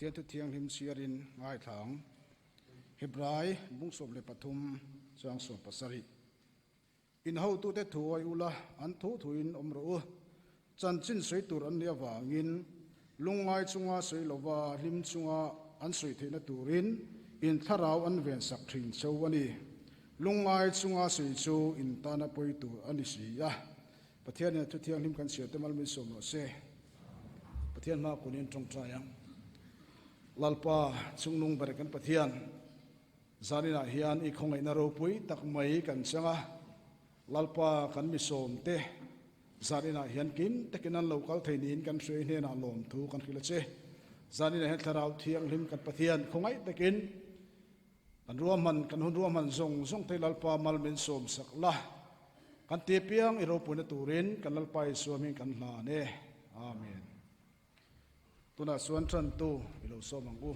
Pathian thu thianghlim chhiarin ngaithla ang. Hebrai bung 13 chang 17. In hotute thu awih ula, an thu thuin awm rawh u. Chanchin sawi tur an nih avangin lungngai chunga sawi lova hlim chunga an sawi theihna turin in thlarau an vensak thin cheu a ni. Lungngai chunga sawi chu in tana pawi tur a ni si a. Pathianin a thu thianghlim kan chhiar te mal min sawm rawh se. Pathian hma kunin tawngtai ang. Lalpa chungnung ber kan Pathian, zaninah hian i khawngaihna ropui tak mai kan chang a. Lalpa kan mi sawm te zaninah hian kim takin an lo kal thei niin kan hruai hnenah lawmthu kan hrilh a che. Zaninah hian Thlarau Thianghlim kan Pathian khawngaih takin Kan ruahman, kan hun ruahman zawng zawng te Lalpa mal min sawm sak la, kan ti apiang i ropuina turin kan Lalpa Isua hming kan hlan e. Amen. Tunah chuan tantu i lo sawm ang u.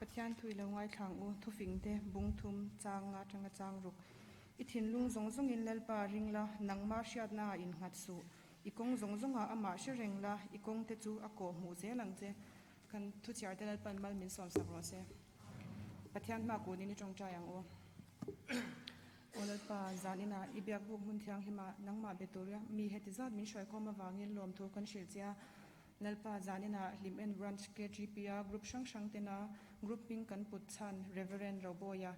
Pathian thu i lo ngaithlang u, thufingte, bungthum, chang nga atanga chang ruk. I thinlung zawng zawngin Lalpa ring la, nangmah hriatnaah innghat suh. I kawng zawng zawngah amah hre reng la, i kawngte chu a kawh hmuh zel ang che. Kan thuchhiarte Lalpan mal min sawmsak rawh se. Pathian hma kunin i tawngtai ang u. Aw Lalpa, zan inah i biakbuk hmun thianghlimah nangmah be tur mi heti zat min hruaikhawm avangin lawmthu kan hrilh che a. Lalpa, zan inah Hlimen Branch KGP-a group hrang hrang tena group hming kan put chhan Rev. Roboya,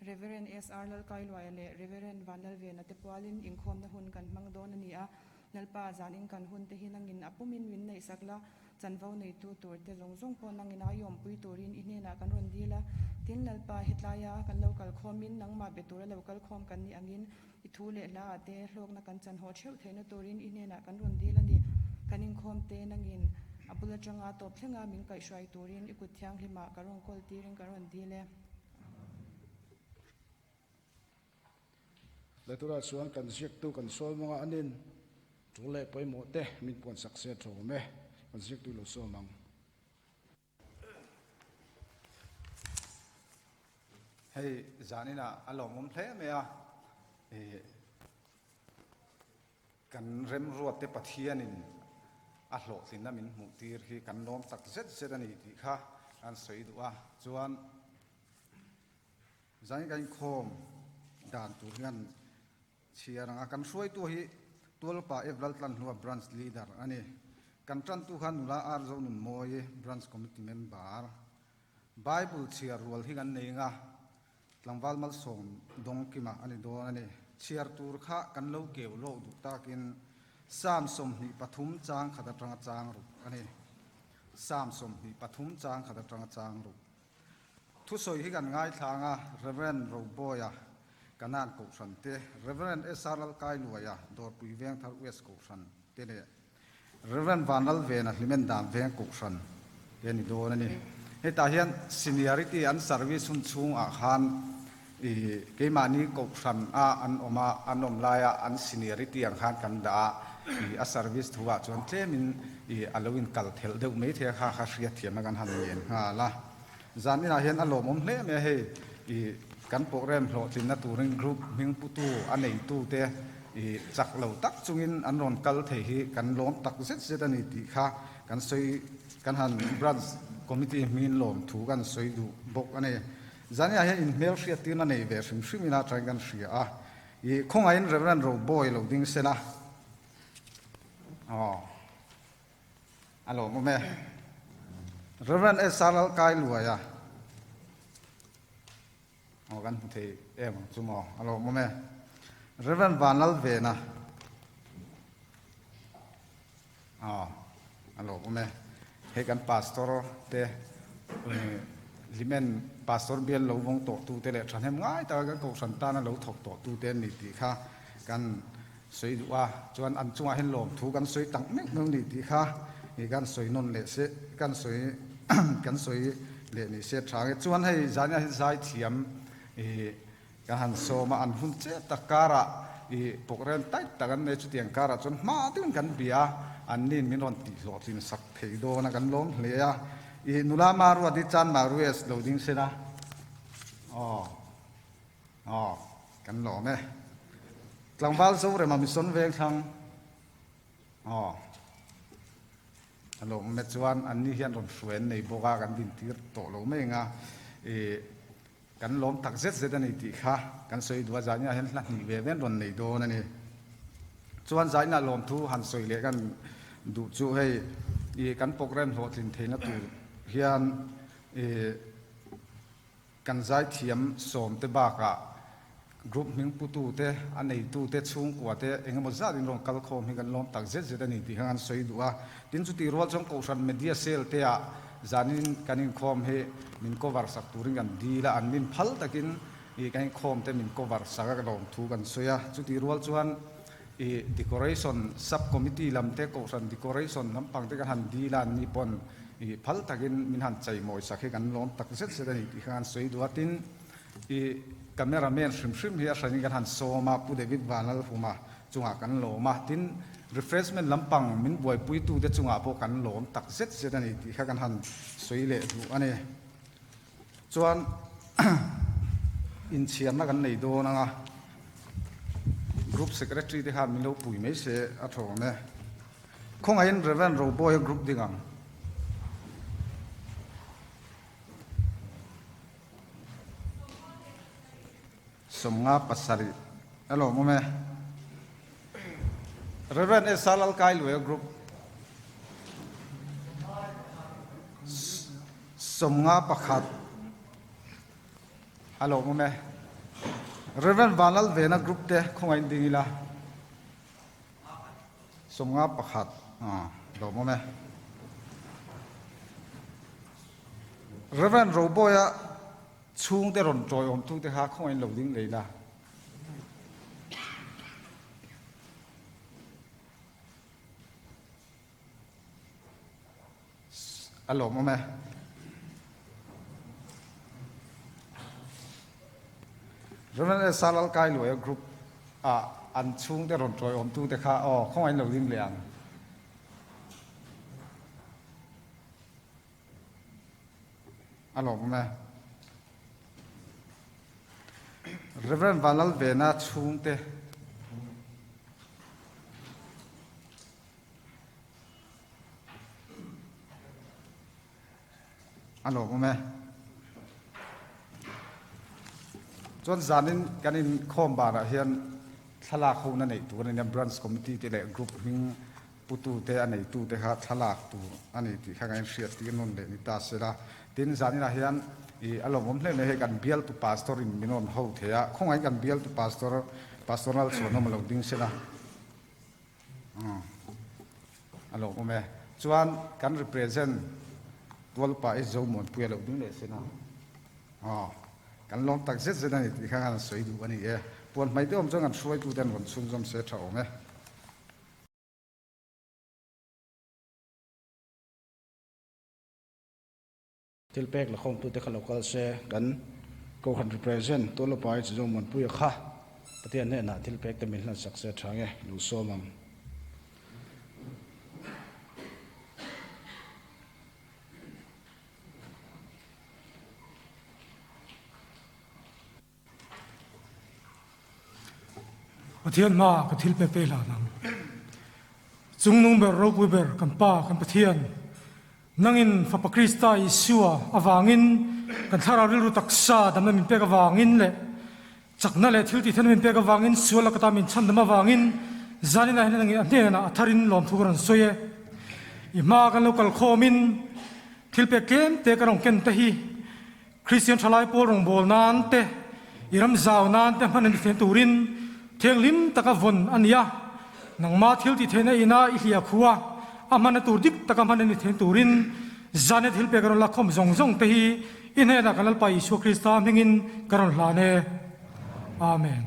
Rev. SR Lalkailuaia leh Rev. Vanlalvena te pualin inkhawmna hun kan hmang dawn a ni a. Lalpa, zan in kan hun te hi nangin a pumin min neihsak la, chanvo neitu tur te zawng zawng pawh nangin a i awmpui turin i hnenah kan rawn dil a. Tin, Lalpa, hetlaia kan lo kal khawmin nangmah be tura lo kal khawm kan nih angin i thu leh hlaah te hlawkna kan chanhaw theuh theihna turin i hnenah kan rawn dil a ni. Kan inkhawm te nangin a bul atanga tawp thlenga min kaihhruai turin i kut thianghlimah ka rawn kawl tirin ka rawn dil e. Letura chuan kan ziaktu kan sawi mawngah anin tul leh pawimawh te min puan sak se tha awm e, kan ziaktu lo sawm ang. Hei zaninah a lawmawm hle mai a, ih kan remruatte Pathianin a hlawhtlinna min hmuh tir hi kan lawm tak zet zet a ni tih kha an sawi duh a, chuan Zain ka inkhawm dan tur hian chhiar ang a, kan hruaitu hi Tualpa F Laltlanhlua Branch Leader a ni. Kan tantu kha nula R Zonunmawi Branch Committee Member. Bible chhiar rual hi kan nei nga, tlangval malsawm dawngkima a ni dawn a ni. Chhiar tur kha kan lo keu lawk duh takin Psalm 23 chang khat atanga chang ruk a ni. Psalm 23 chang khat atanga chang ruk. Thusawi hi kan ngaithlang a, Rev. Roboya, Kanan Kohhran te, Rev. SR Lalkailuaia, Dawrpui Vengthar West Kohhran te leh Rev. Vanlalvena Hlimen Dan Veng Kohhran te a ni dawn a ni. Hetah hian seniority an service hun chhungah khan i keimahni Kohhran a an awm a, an awm laia an seniority ang khan kan dah a, i a service thu ah chuan tlemin i a lo inkal thelh deuh mai thei a kha kha hriatthiamna kan han ngen nghal a. Zan inah hian a lawmawm hle mai a, hei i kan program hlawhtlinna turin group hming putu a neitu te i chak lo tak chungin an rawn kal thei hi kan lawm tak zet zet a ni tih kha kan sawi kan han branch committee hmingin lawm thu kan sawi duh bawk a ni. Zan inah hian inhmel hriattirna nei ve hrim hrim ina tangin kan hria a, i khawngaihin Reverend Roboy lo ding sen a, aw. A lawmawm e. Rev. SR Lalkailuai a aw kan hmu thei em ang chu maw? A lawmawm e. Rev. Vanlalvena aw a lawmawm e. Hei kan pastor te Hlimen pastor bial lo vawng tawh tu te leh thahnem ngai taka kan kohhran tana lo thawk tawh tu te an ni tih kha kan Sawi duh a, chuan an chungah hian lawmthu kan sawi tak meuh meuh ni tih kha ih kan sawi nawn leh se, kan sawi kan sawi leh ni se tha nge. Chuan hei zaniah hian zaithiam ih kan han sawm a, an hun che tak karah ih pawkrem tight tak an nei chutiang karah chuan hma deuhin kan bia a, an nin min rawn tihhlawhtlin sak thei dawn a, kan lawm hle a. I nula Maruat hi Chan Marues lo ding se la. Aw. Aw, kan lawm e. Tlangval Zorema Mission Vengthlang. Aw. A lawm e chuan anni hian rawn hruai an nei bawk a, kan dintir tawh lo mai ang a. I kan lawm tak zet zet a ni tih kha kan sawi duh a, zaninah hian hla hnih ve ve an rawn nei dawn a ni. Chuan zaninah lawmthu han sawi leh kan duh chu hei i kan program hlawhtlin theihna tur hian i Kan zaithiam sawmte bakah group hming putute, a neitute, chhungkuate eng emaw zat in rawn kal khawm hi kan lawm tak zet zet a ni tih kha kan sawi duh a. Tin, chutih rual chuan Kohhran Media Cell te ah zanin kan inkhawm hi min cover sak turin kan dil a, an min phal takin ih kan inkhawm te min cover sak a, ka lawm thu kan sawi a. Chutih rual chuan ih Decoration Sub Committee lam te, Kohhran Decoration lampang te kan han dil a, an ni pawn I phal takin min han cheimawi sak hi kan lawm tak zet zet a ni tih kha kan sawi duh a, tin i camera man hrim hrim hi a hranin kan han sawm a, Pu David Vanlalhuma chungah kan lawm a, tin refreshment lampang min buaipuitute chungah pawh kan lawm tak zet zet a ni tih kha kan han sawi leh duh a ni. Chuan inchhiarna kan nei dawn ang a, group secretary te khan min lo pui mai se a tha awm e. Khawngaihin Rev. Roboy a group ding ang. 57 a lawm awm e. Rev. Esa Lalkailuai a group. 51 a lawm awm e. Rev. Vanlalvena group te khawngaihin ding ila. 51 lawm awm e. Rev. Roboy-a chhungte rawn tawiawmtute kha khawngaihin lo ding lei la. A lawm awm e. Rev. Esa Lalkailuaia group ah an chhungte rawn tawiawmtu te kha aw khawngaihin lo ding leh ang. A lawm awm e. Rev. Vanlalvena chhungte. A lawm awm e. Chuan zanin kan inkhawm banah hian thlalak hona neih tur a ni a, Branch Committee te leh Group hming putu te a neitu te kha thlalak tur a ni tih kha kan inhriat tir nawn leh ni ta se la. Tin, zaninah hian ih a lawmawm hle mai hei kan bialtu Pastor in min rawn ho thei a, khawngaihin kan bialtu Pastor, Pastor Lalchhuanawm a lo ding se la. A lo awm e. Chuan kan represent tualpa i Zomuanpuia lo ding leh sin a. Aw, kan lawm tak zet zet a ni tih kha kan sawi duh a ni e. Puan hmai te awm chuan kan hruaitute an rawn chhunzawm se tha awm e. Thil pek la khawmtute kha lo kal se, kan Kohhran represent Tualapa i Chizomuanpuia kha Pathian hnenah thil pek te min hlansak se tha nge lo sawm ang. Pathian hma ka thil pek te hlan ang. Chungnung ber ropui ber kan Pa kan Pathian, nangin Fapa Krista Isua avangin kan thlarau rilru taksa damna min pek avangin leh chakna leh thil tihthena min pek avangin sual laka ta min chhandam avangin zaninah hian nangin a hnenah a tharin lawmthu ka rawn sawi e. I hma kan lo kal khawmin thil pek tlem te ka rawn ken te hi Kristian thalai pawl rawngbâwl nân te, i ram zau nân te hman a ni thlen tûrin thianghlim taka vawn a ni a. Nangmah thil tih theihna ina i hliah khu a, a hmanna tûr dik taka hman a ni thlen tûrin zane thil pek a rawn lakkhawm zawng zawng te hi i hnênah kan Lalpa Isua Krista hmingin ka rawn hlân e. Amen.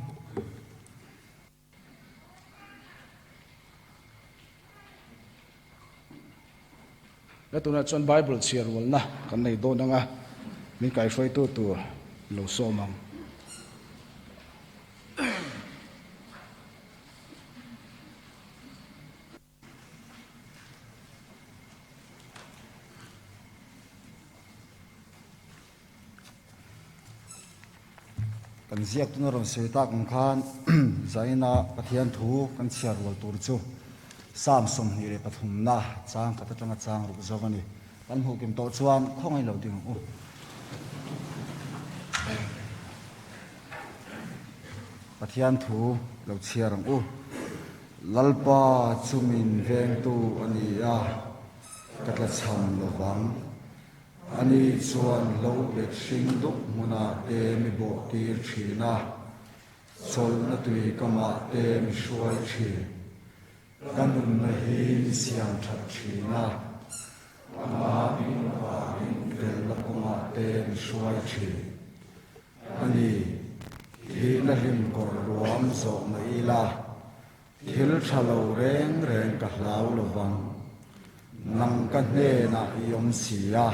La tunah chuan Bible chhiar rualna kan nei dawn ang a, min kaihruaitu tur lo sawm ang. Kan ziak tuna rawn sawi tak ang khan Zaina Pathian thu kan chhiar rual tur chu Psalm 23 na chang khat atanga chang ruk zo a ni. Kan hmuh kim tawh chuan khawngaih lo ding ang u. Pathian thu lo chhiar ang u. Lalpa chu min vengtu a ni a, ka tlachham lovang. Ani chuan lo bet hring dup hmunah te mi bawh tir thin a, chawlhna tui kamah te mi hruai thin. Ka nunna hi mi siam that thin a, amah min avangin felna kawngah te mi hruai thin. Ani, thihna hlim kawr ruam zawh mah ila, Thil tha lo reng reng ka hlau lo vang. Nang ka hnenah i awm si a,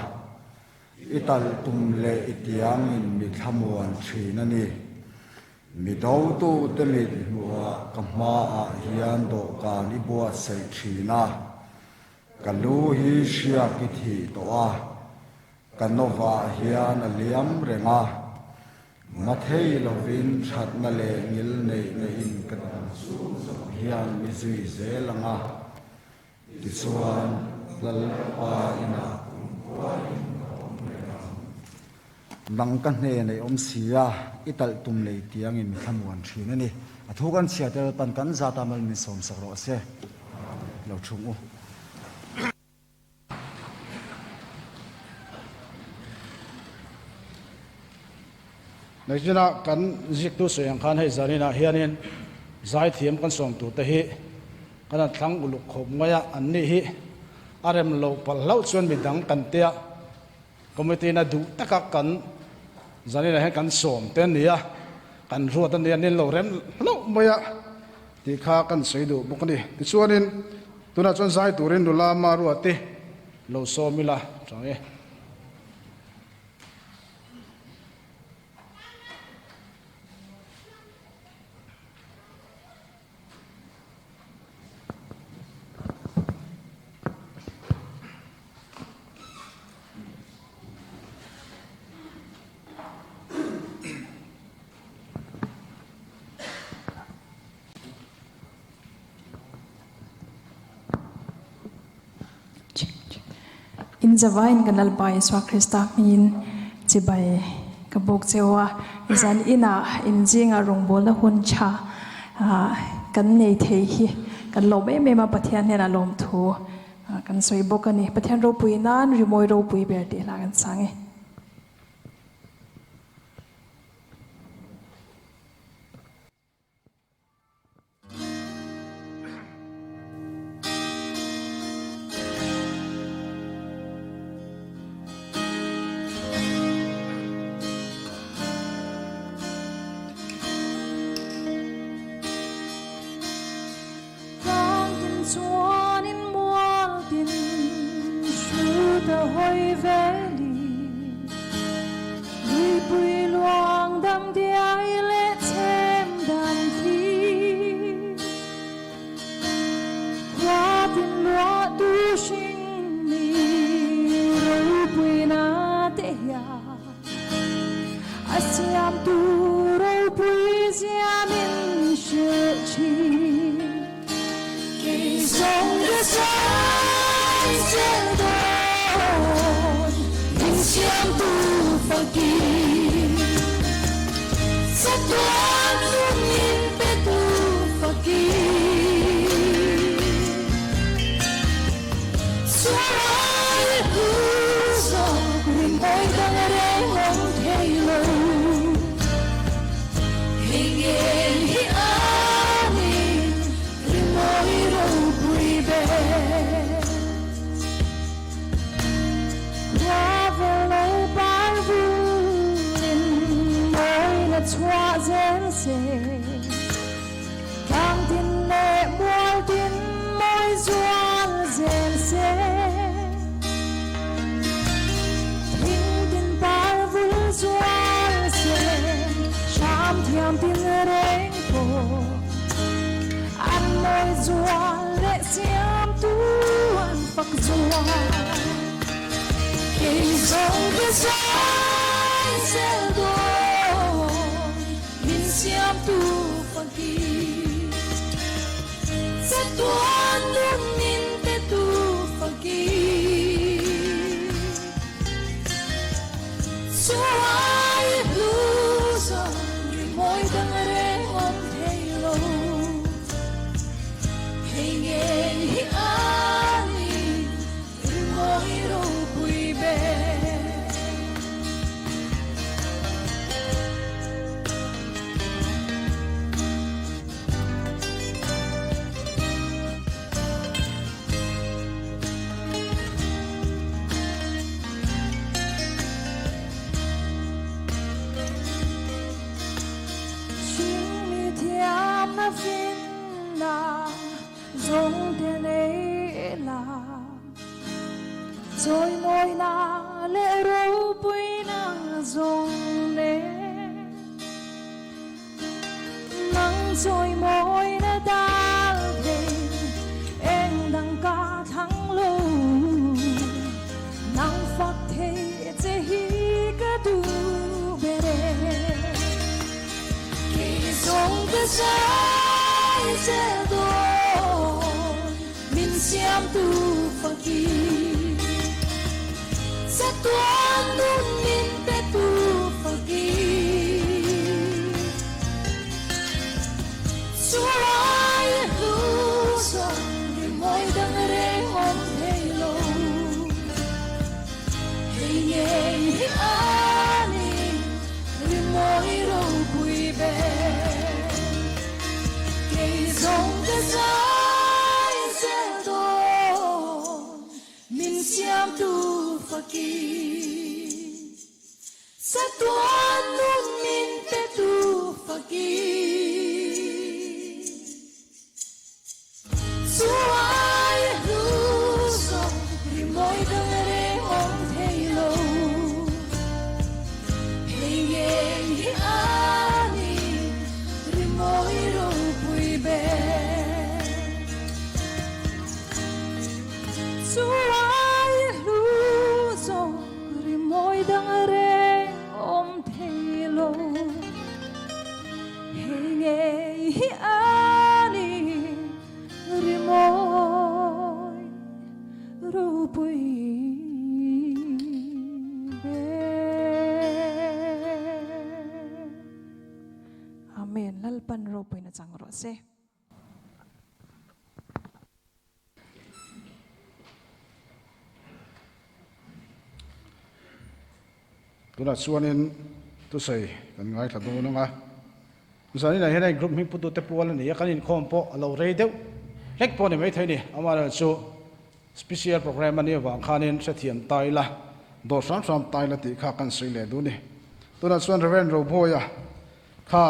i talh tum leh i tiangin mi thlamuan thin a ni. Mi dotute mit hmuhah ka hmaah hian dawhkan i buatsaih thin a, ka lu hi hriak i thih tawh a, ka novah hian a liam reng a. Mathei lovin thatna leh ngil neihna in ka dam chhung zawng hian mi zui zel ang a, tichuan Lalpa inah kumkhuain ka awm reng ang. Nang ka hnen ei awm si a, i talh tum lei tiangin mi thlamuan thin a ni. A thu kan chhiar te Lalpan kan zata mal min sawmsak rawh se. Lo thung u. Nakinah kan ziktu sawi ang khan hei zaninah hianin zaithiam kan sawm turte hi kan han thlang uluk khawp mai a, an nih hi a rem loh palh hlauh chuan midang kan tia committee na duh taka kan zaninah hian kan sawm te a ni a, kan ruat a ni a, an inlo rem hlauh mai a tih kha kan sawi duh bawk a ni. Tichuanin. Tunah chuan zai turin nula Maruati lo sawm ila chang e. In zavaiin kan Lalpa Isua Krista hmingin chibai ka buk cheu a, zan inah in zingah rawngbawlna hun tha kan nei thei hi kan lawm em em a, Pathian hnenah lawmthu kan sawi bawk a ni. Pathian ropui nan rimawi ropui ber tih hla kan sang e. siamtu fakin Chatuan nun min petu fakin Chu ai hlu zawng rimawi dang reng awm thei lo Hei ngei hi a ni rimawi ropui ber. Hringmi thiamna finna zawngte nei la, chawimawina leh ropuina zawng nei. Nang chawimawina dal thei eng dang ka thlang lo, nang fak thei che hi ka duh ber e. Kei zawng ka zai zel dawn min siamtu fakin, chatuan nun min petu fakin. Chu ai hlu zawng rimawi dang reng awm thei lo, hei ngei hi a ni rimawi ropui ber. Kei zawng ka zai zel dawn min siamtu fakin, chatuan nun min petu fakin. Chu ai hlu zawng rimawi dang reng awm thei lo, hei ngei hi a ni rimawi ropui ber. Chu ai hlu zawng rimawi dang reng awm thei lo. Hei ngei hi a ni rimawi ropui ber. Amen. Lalpan ropuina chang rawh se. Tunah chuanin thusawi kan ngaithla dawn ang a, zaninah hian hei group hming putute pual a ni a, kan inkhawm pawh a lo rei deuh hlek pawh a ni maithei a ni. Amaherawhchu special program a nih avang khanin hrethiam ta ila, dawr hram hram ta ila tih kha kan sawi leh duh a ni. Tunah chuan Rev. Roboya Kha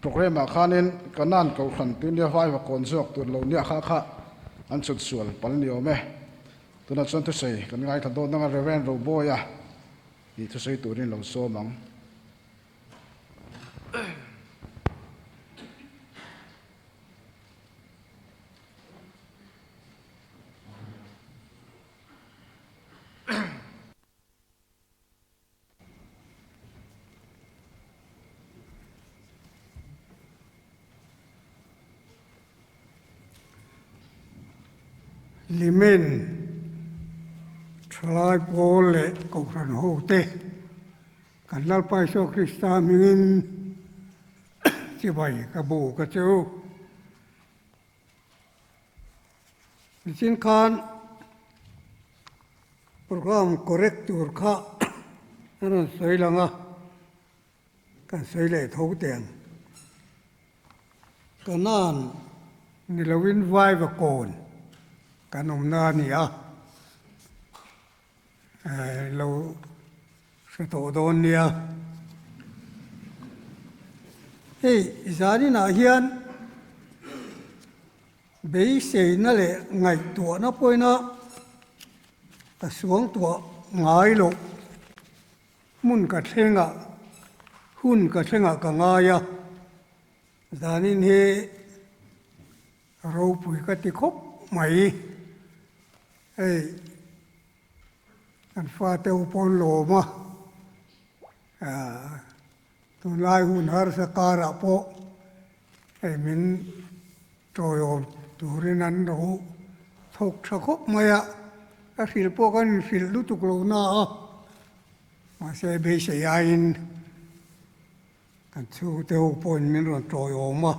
programme ah khanin Kanan Kohhran Tuinia Vaiva kawn zawk tur lo nia kha kha an chhut sual pal ni awm e. Tunah chuan thusawi kan ngaithla dawn anga Rev. Roboya tih thusawi turin lo sawm ang. Limen thalai pawl leh Kohhran hote kan Lalpa Isua Krista hmingin chibai ka bu ka che u. Nichin khan Program correct tur kha a rawn sawi lang a, kan sawi leh tho teh ang. Kanan ni loin Vaiva kawn kan awmna a ni a, lo hre tawh dawn nia. Hei zaninah hian Beiseina leh ngaihtuahna pawina ka suangtuah ngai loh. Hmun ka thlengah, hun ka thlengah ka ngai a, zanin hi ropui ka ti khawp mai. Hei kan fate ho pawh an lawm a, aah. Tunlai hun harsa karah pawh hei min tawiawm turin an ro thawk tha khawp mai a, ka hrilh pawh kan inhrilh lutuk lo na a, mahse beisei aiin kan chhungte ho pawhin min rawn tawiawm a,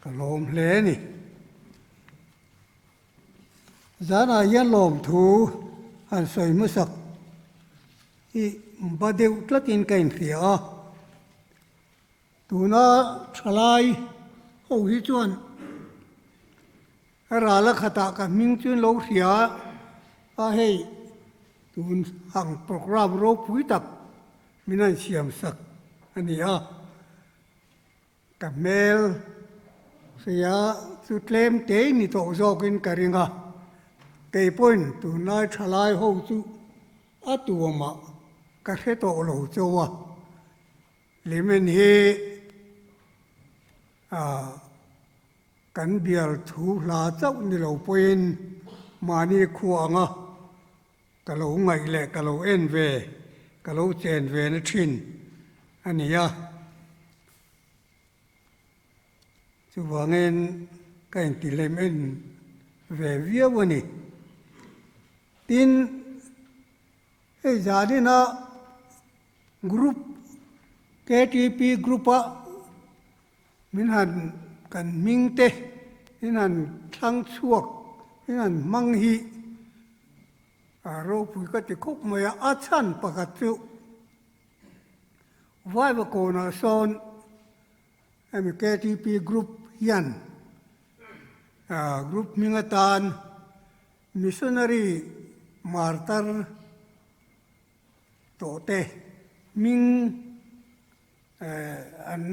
ka lawm hle a ni. Zanah hian lawmthu han sawi hmasak hi ba deuh tlatin ka inhria a, tuna thalai ho hi chuan rala khatah ka hming chu in lo hria a, hei tun ang programme ropui tak min han siam sak a ni a. Ka hmel hria chu tlem te ni tawh zawkin ka ring a, kei pawhin tunlai thalai ho chu a tuamah ka hre tawh lo chauh a, Hlimen hi kan bial thu hla chauh ni lo pawhin mahni khua anga ka lo ngaih leh ka lo en ve, ka lo chen ve na thin a ni a. Chuvangin ka intihlem en ve viau a ni. Tin, hei zanina group KTP group-a Min han kan hming te min han thlang chhuak, min han hmang hi a ropui ka ti khawp mai a, a chhan pakhat chu Vaiva kawnah sawn hemi KTP group hian group hming atan Missionary Martar tawhte hming An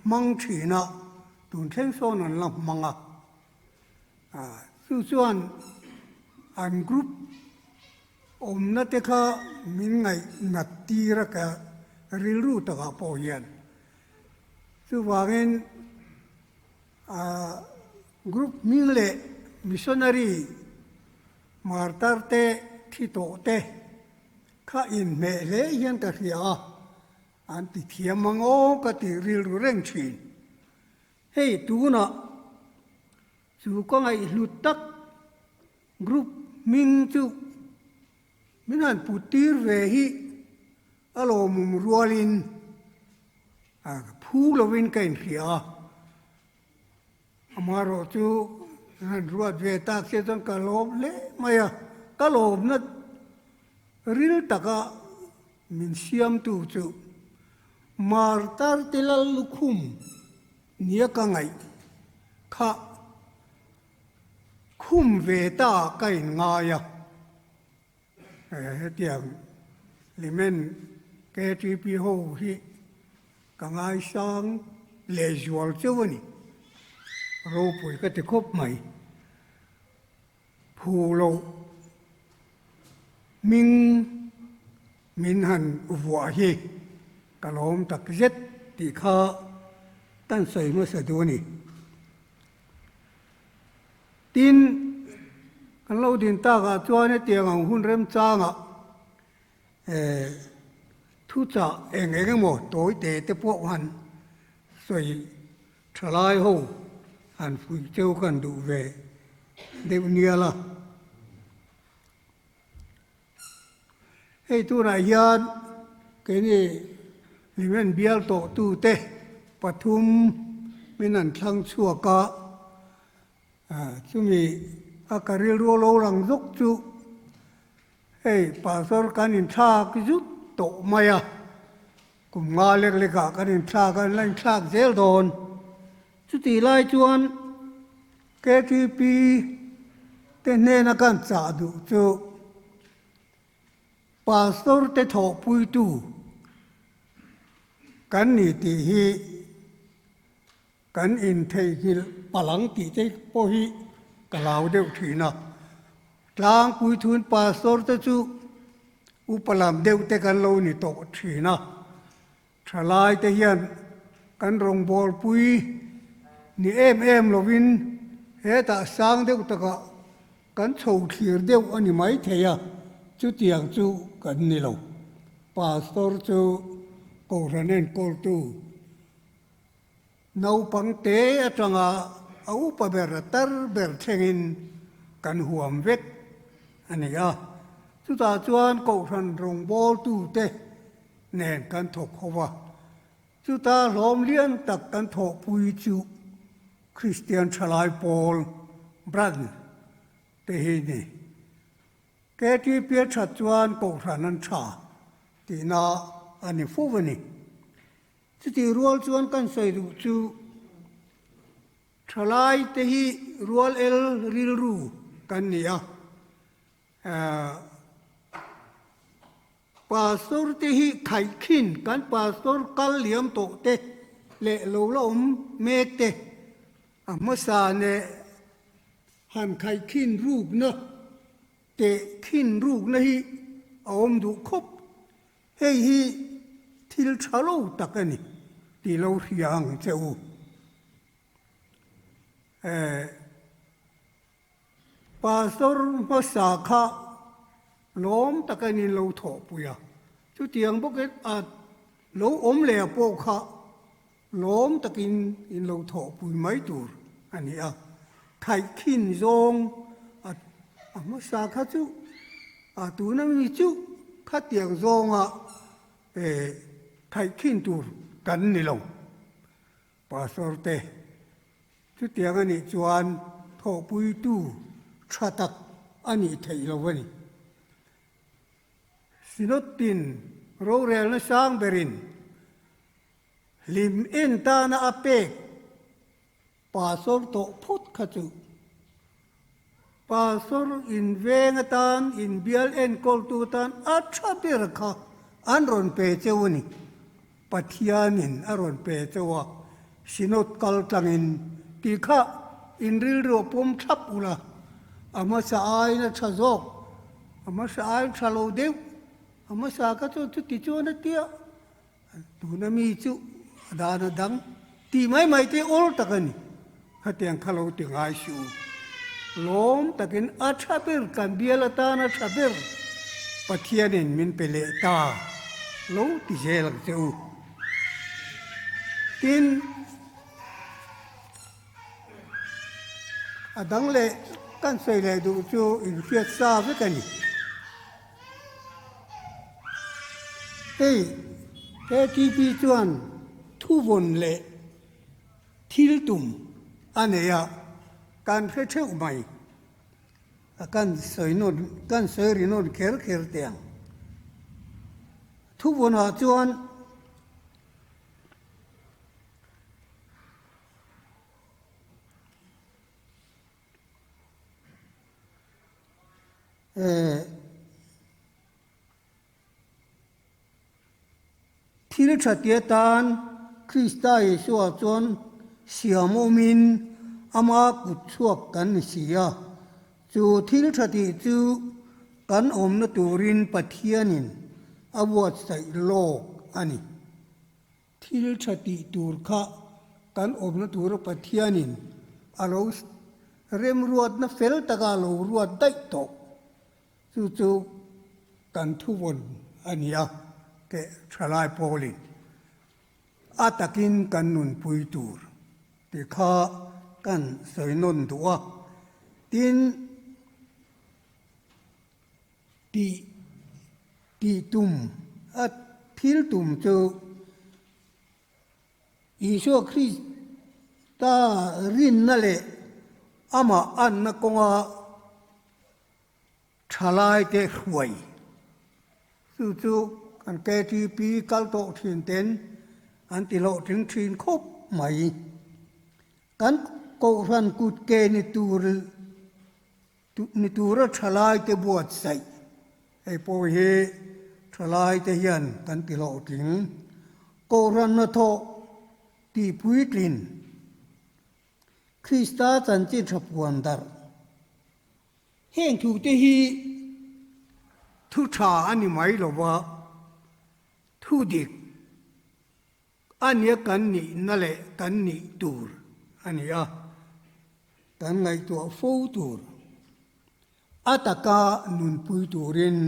hmang thin a, tun thleng sawn an la hmang a. Chu chuan an group awmna te kha min ngaih nat tir a ka rilru takah pawh hian. Chuvangin group hming leh missionary martar te thi tawh te kha inhmeh hle hian ka hria a. An ti thiam ang aw ka ti rilru reng thin. Hei tunah chu ka ngaihhlut tak group hming chu min han put tir ve hi a lawmawm rualin a phu lovin ka inhria a. Amaherawh chu han ruat ve tak se chuan ka lawm hle mai a, ka lawmna ril taka min siamtu chu Martar te lal lukhum nia ka ngaih kha khum ve ta ka inngai a. Hetiang Hlimen KTP ho hi ka ngaisang lehzual chauh a ni. Ropui ka ti khawp mai. Phu loh hming min han vuah hi ka lawm tak zet tih kha kan sawi hmasa duh a ni. Tin, kan lo din takah chuan hetiang ang hun remchangah thuchah eng eng emaw tawi te te pawh han sawi tha lai ho han fuih cheu kan duh ve deuh nial a. Hei tunah hian keini Hlimen bial tawhtute pathum min an thlang chhuak a, chumi a ka rilru lo lang zawk chu hei pastor kan inthlak zut tawh mai a, kum nga lek lekah kan inthlak a, an la inthlak zel dawn. Chutih lai chuan KTP te hnena kan chah duh chu Pastor te thawhpuitu kan ni tih hi kan intheihnghilh palang tih te pawh hi ka lau deuh thin a. Tlangpui thun Pastor te chu upa lam deuh te kan lo ni tawh thin a. Thalai te hian kan rawngbawlpui ni em em lovin hetah sang deuh takah kan chho thlir deuh a ni maithei a, chutiang chu kan ni lo. Pastor chu Kohhran enkawltu naupang te atanga a upa ber a tar ber thlengin kan huam vek a ni a. Chutah chuan Kohhran rawngbawltute nen kan thawk ho va. Chuta hlawm lian tak kan thawhpui chu Kristian Thalai Pawl Branch te hi ni. KTP a that chuan Kohhran an tha tihna a ni fo a ni. Chutih rual chuan kan sawi duh chu thalai te hi rual el rilru kan ni a. Pastor te hi khaihkhin kan pastor kal liam tawh te leh lo la awm mek te a hmasa neh han khaihkhin rukna teh khin rukna hi a awm duh khawp. Hei hi thil tha lo tak a ni tih lo hria ang che u. Pastor hmasa kha lawm takin in lo thawhpui a, chutiang bawkin a lo awm leh pawh kha lawm takin in lo thawhpui mai tur a ni a. Khaihkhin zawng a hmasa kha chu a tuna mi chu khatiang zawnga khaihkhin tur kan ni lo. Pastor te, chutiang a nih chuan thawhpuitu tha tak a nih theih lo a ni. Synod tin rorelna sang berin hlim en tana a pek Pastor tawh phawt kha chu Pastor inveng atan, inbial enkawltu atan a tha ber kha an rawn pe cheu a ni. Pathianin a rawn pe cheu a, Synod kal tlangin tih kha in rilru a pawm thlap ula, a hmasa aiin a tha zawk, a hmasa aiin tha lo deuh, a hmasa kha chuan chuti chuan a tia. Tuna mi chu a dan a dang tih mai mai te awl tak a ni. Khatiang kha lo ti ngai suh u. Lawm takin a tha ber kan bial atan a tha ber Pathianin min pe leh ta lo ti zel ang che u. Tin, a dang leh kan sawi leh duh chu inhriat sa vek a ni. Hei KTP chuan thuvawn leh thil tum a nei a, kan hre theuh mai. A kan sawi nawn, kan sawi ri nawn kher kher teh ang. Thuvawnah chuan. Thil tha ti atan Krista Isua chuan siam awmin ama kut chhuak kan ni si a. Chu thil tha tih chu kan awmna turin Pathianin a buatsaih lawk a ni. Thil tha tih tur kha kan awmna tura Pathianin a lo remruatna fel taka a lo ruat daih tawh. Chu chu kan thuvawn a ni a, keh thalai pawlin a takin kan nunpui tur tih kha kan sawi nawn duh a. Tin, Tih tih tum a thil tum chu Isua Krista rinna leh amah anna kawnga thalaite hruai. Chu chu kan KTP kal tawh thin ten an ti hlawhtling thin khawp mai. Kan Kohhran kut ke ni tur Ni tura thalaite buatsaih, hei pawh hi thalaite hian kan ti hlawhtling. Kohhran hnathawh tih puitlin, Krista chanchin tha puan darh. Heng thute hi thu tha a ni mai lo va, thu dik A nia kan nihna leh kan nih tur a ni a, kan ngaihtuah fo tur. A taka nunpui turin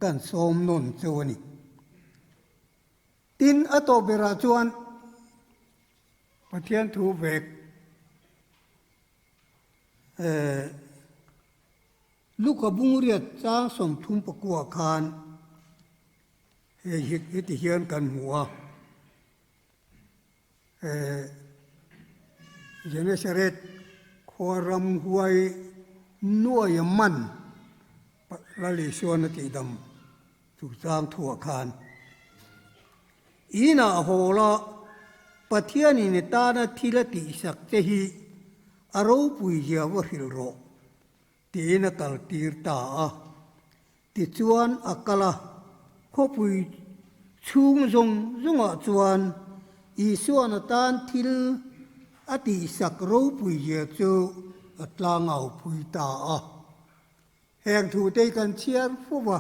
kan sawm nawn cheu a ni. Tin, a tawp berah chuan Pathian thu vek eh Luka bungriat chang 39 khan hei hi heti hian kan hmu a, eh Genesaret khua ramhuai nuaia man Lal Isuan a tihdam chungchang thuah khan Inah haw la, Pathianin i tana thil a tihsak che hi a ropui zia va hrilh rawh, tiin a kaltir ta a. Tichuan a kal a, khawpui chhung zawng zawngah chuan Isuan a tan thil a tihsak ropui zia chu a tlangaupui ta a. Heng thute hi kan chhiar fo va.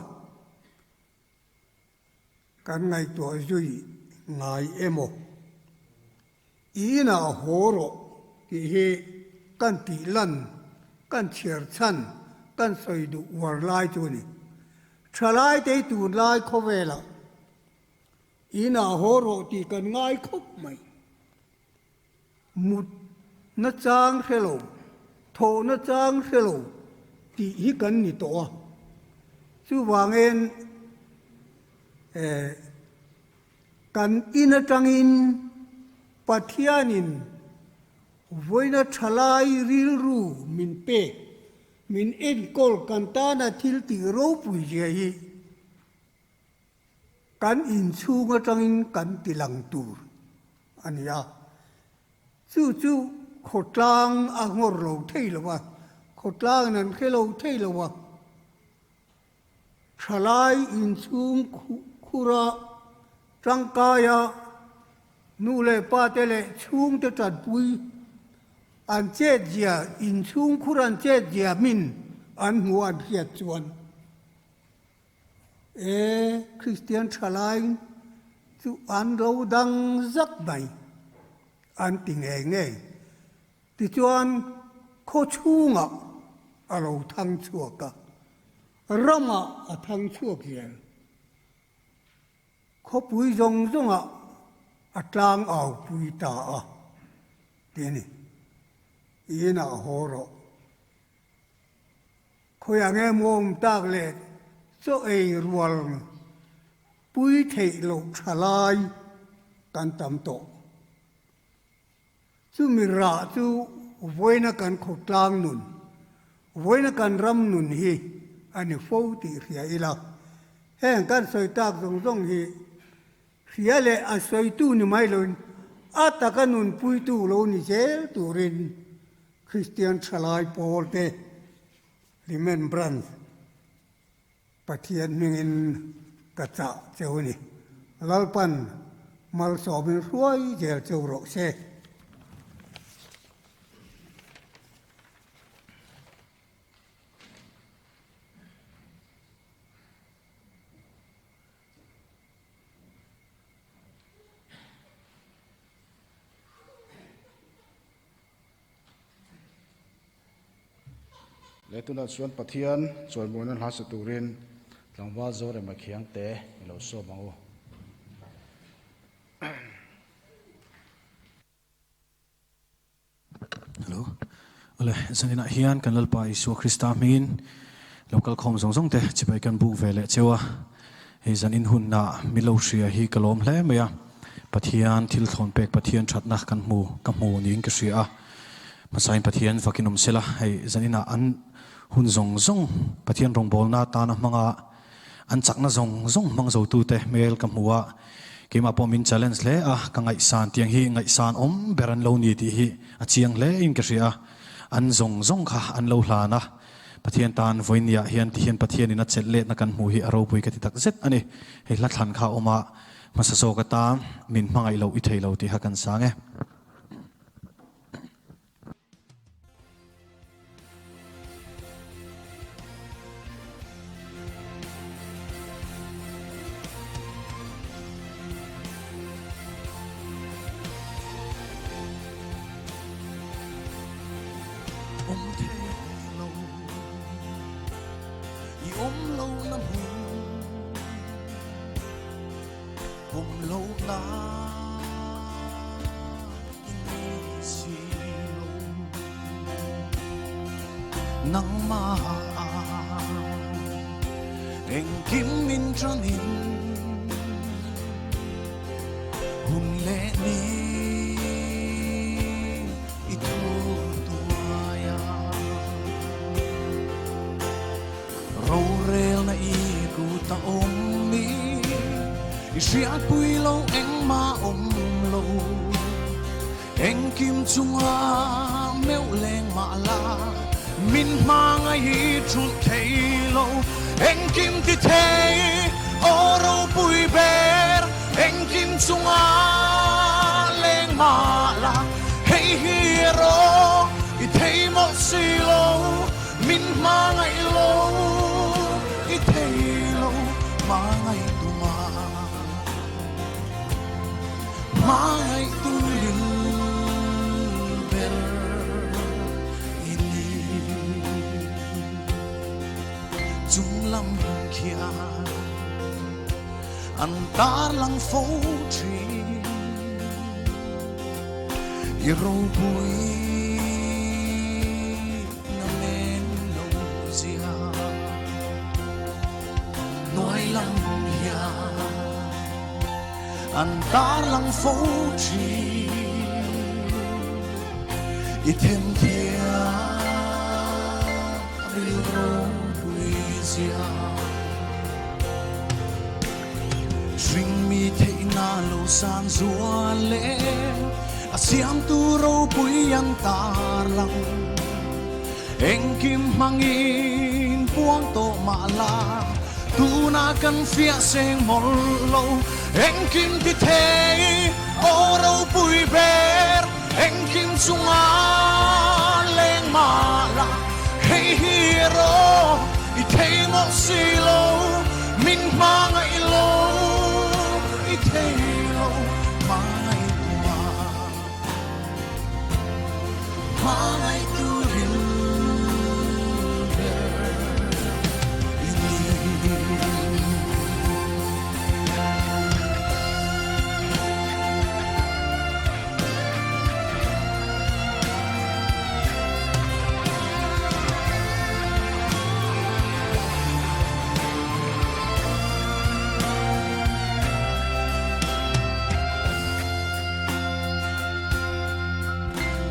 Kan ngaihtuah zui ngai emaw? I inah haw rawh tih hi kan tih lan, kan chhiar chhan, kan sawi duh uar lai chu a ni. Thalai te hi tunlai khawvelah i inah haw rawh tih kan ngai khawp mai. Mut nachang hre lo, thawh nachang hre lo tih hi kan ni tawh a. Chuvangin eh kan in atangin Pathianin vawiina thalai rilru min pek, min enkawl kan tana thil tih ropui zia hi Kan inchhung atangin kan ti lang tur a ni a, chu chu khawtlang a ngawr lo thei lo a, khawtlangin an hre lo thei lo a, thalai inchhung khura tangkaia nu leh pa te leh chhungte tanpui an chetzia, inchhung khur an chetzia min an hmuh an hriat chuan. E Kristian thalai chu an ro dang zak mai an ti ngei ngei. Tichuan khaw chhungah a lo thang chhuak a, ramah a thang chhuak zel. Khawpui zawng zawngah a tlang au pui ta a ti a ni. Inah haw rawh. Khawiah nge mawm tak leh chaw ei rual pui theih loh tha lai kan tam tawh. Chumi rah chu vawiina kan khawtlang nun, vawiina kan ram nun hi a ni fo tih hria ila. Heng kan sawi tak zawng zawng hi hria leh a sawitu ni mai loin a taka nunpuitu lo ni zel turin Kristian thalai pawlte Remembrance Pathian hmingin ka chah cheu a ni. Lalpan malsawmin hruai zel cheu rawh se. Leh tunah chuan Pathian chawimawina hla sa turin tlangval Zorema Khiangte i lo sawm ang u. Hello. Awle, zaninah hian kan Lalpa Isua Krista hmingin lo kal khawm zawng zawng te chibai kan buk ve leh cheu a. Hei zanin hunna milo hria hi ka lawm hle mai a. Pathian thil thlawn pek Pathian thatna kan hmu ka hmu niin ka hria a. Hmasain Pathian fakin awm sela, hei zaninah an hun zawng zawng Pathian rawngbawlna atana hmanga an chakna zawng zawng hmang zotute hmel ka hmu a. Keimah pawh min challenge hle a, ka ngaihsan tiang hi ngaihsan awm ber an lo ni tih hi a chiang hle in ka hria a. An zawng zawng kha an lo hlan a. Pathian tan vawinia hian ti hian Pathianin a chelh letna kan hmuh hi a ropui ka ti tak zet a ni. Hei hla thlan kha a awm a, hmasa zawk atan min hmangaih loh i thei lo tih kha kan sang e. Awm thei lo i awm lo na hmun. Awm lo na i nei si lo. Nangmah engkim min ṭanin hun leh ni i thu tuai a. Rorelna i kut a awm i, i hriatpui lo engmah awm lo. Engkim chunga meuh leng mah la, min hmangaih i thulh thei lo. Engkim ti thei aw ropui ber, engkim chunga leng mah la, hei hi erawh i thei mawlh si lo. Min hmangaih lo, i thei lo, hmangaih tuma, hmangaih tu lil ber i ni. Chung lam khian an tarlang fo thin, i ropui. Na men lo zia nuai lam hian an tarlang fo thin i them thiam rilru pui zia hring mi theihna lo san zual leh a siamtu ropui an tarlang. Engkim hmangin puang tawh mah la, tunah kan fiah seng mawlh lo. Engkim ti thei aw ropui ber, engkim chunga leng mah la, hei hi erawh i thei mawlh si lo, min hmangaih lo i thei lo hmangaih tuma. Hmangaih turin ber i ni.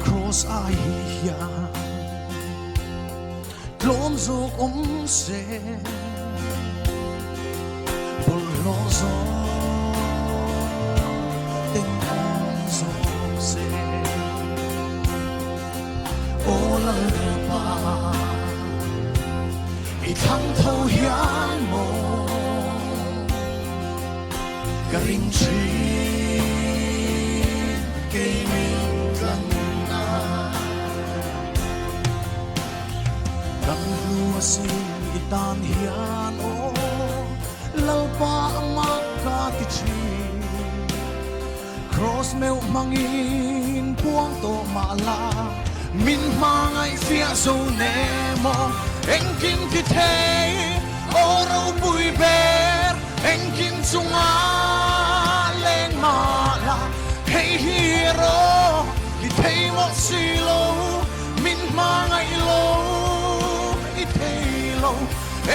Cross ai hian tlawm zawk awm se bawlhhlawh zawk ten awm zawk se Aw Lalpa i thlang tho hian maw Ka ring thin kei min tlan na. Kan hlu a sin i tan hian aw Lalpa a mak ka ti thin. Cross meuh hmangin puang tawh mah la min hmangaih fiah zo ne maw engkim ti thei aw ropui ber. Engkim chunga leng mah la, hei hi erawh i thei mawlh si lo, min hmangaih lo i thei lo.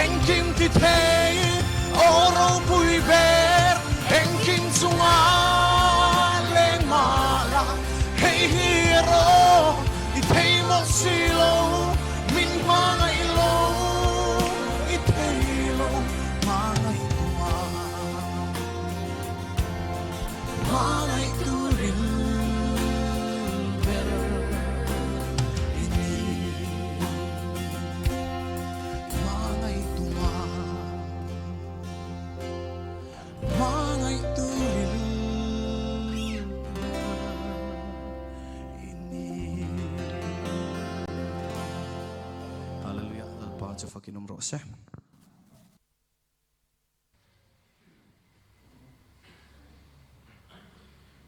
Engkim ti thei aw ropui ber, engkim chunga leng mah la, hei hi erawh i thei mawlh si lo, min hmangaih lo i thei lo. Hallelujah Lalpa chu fakin awm rawh se.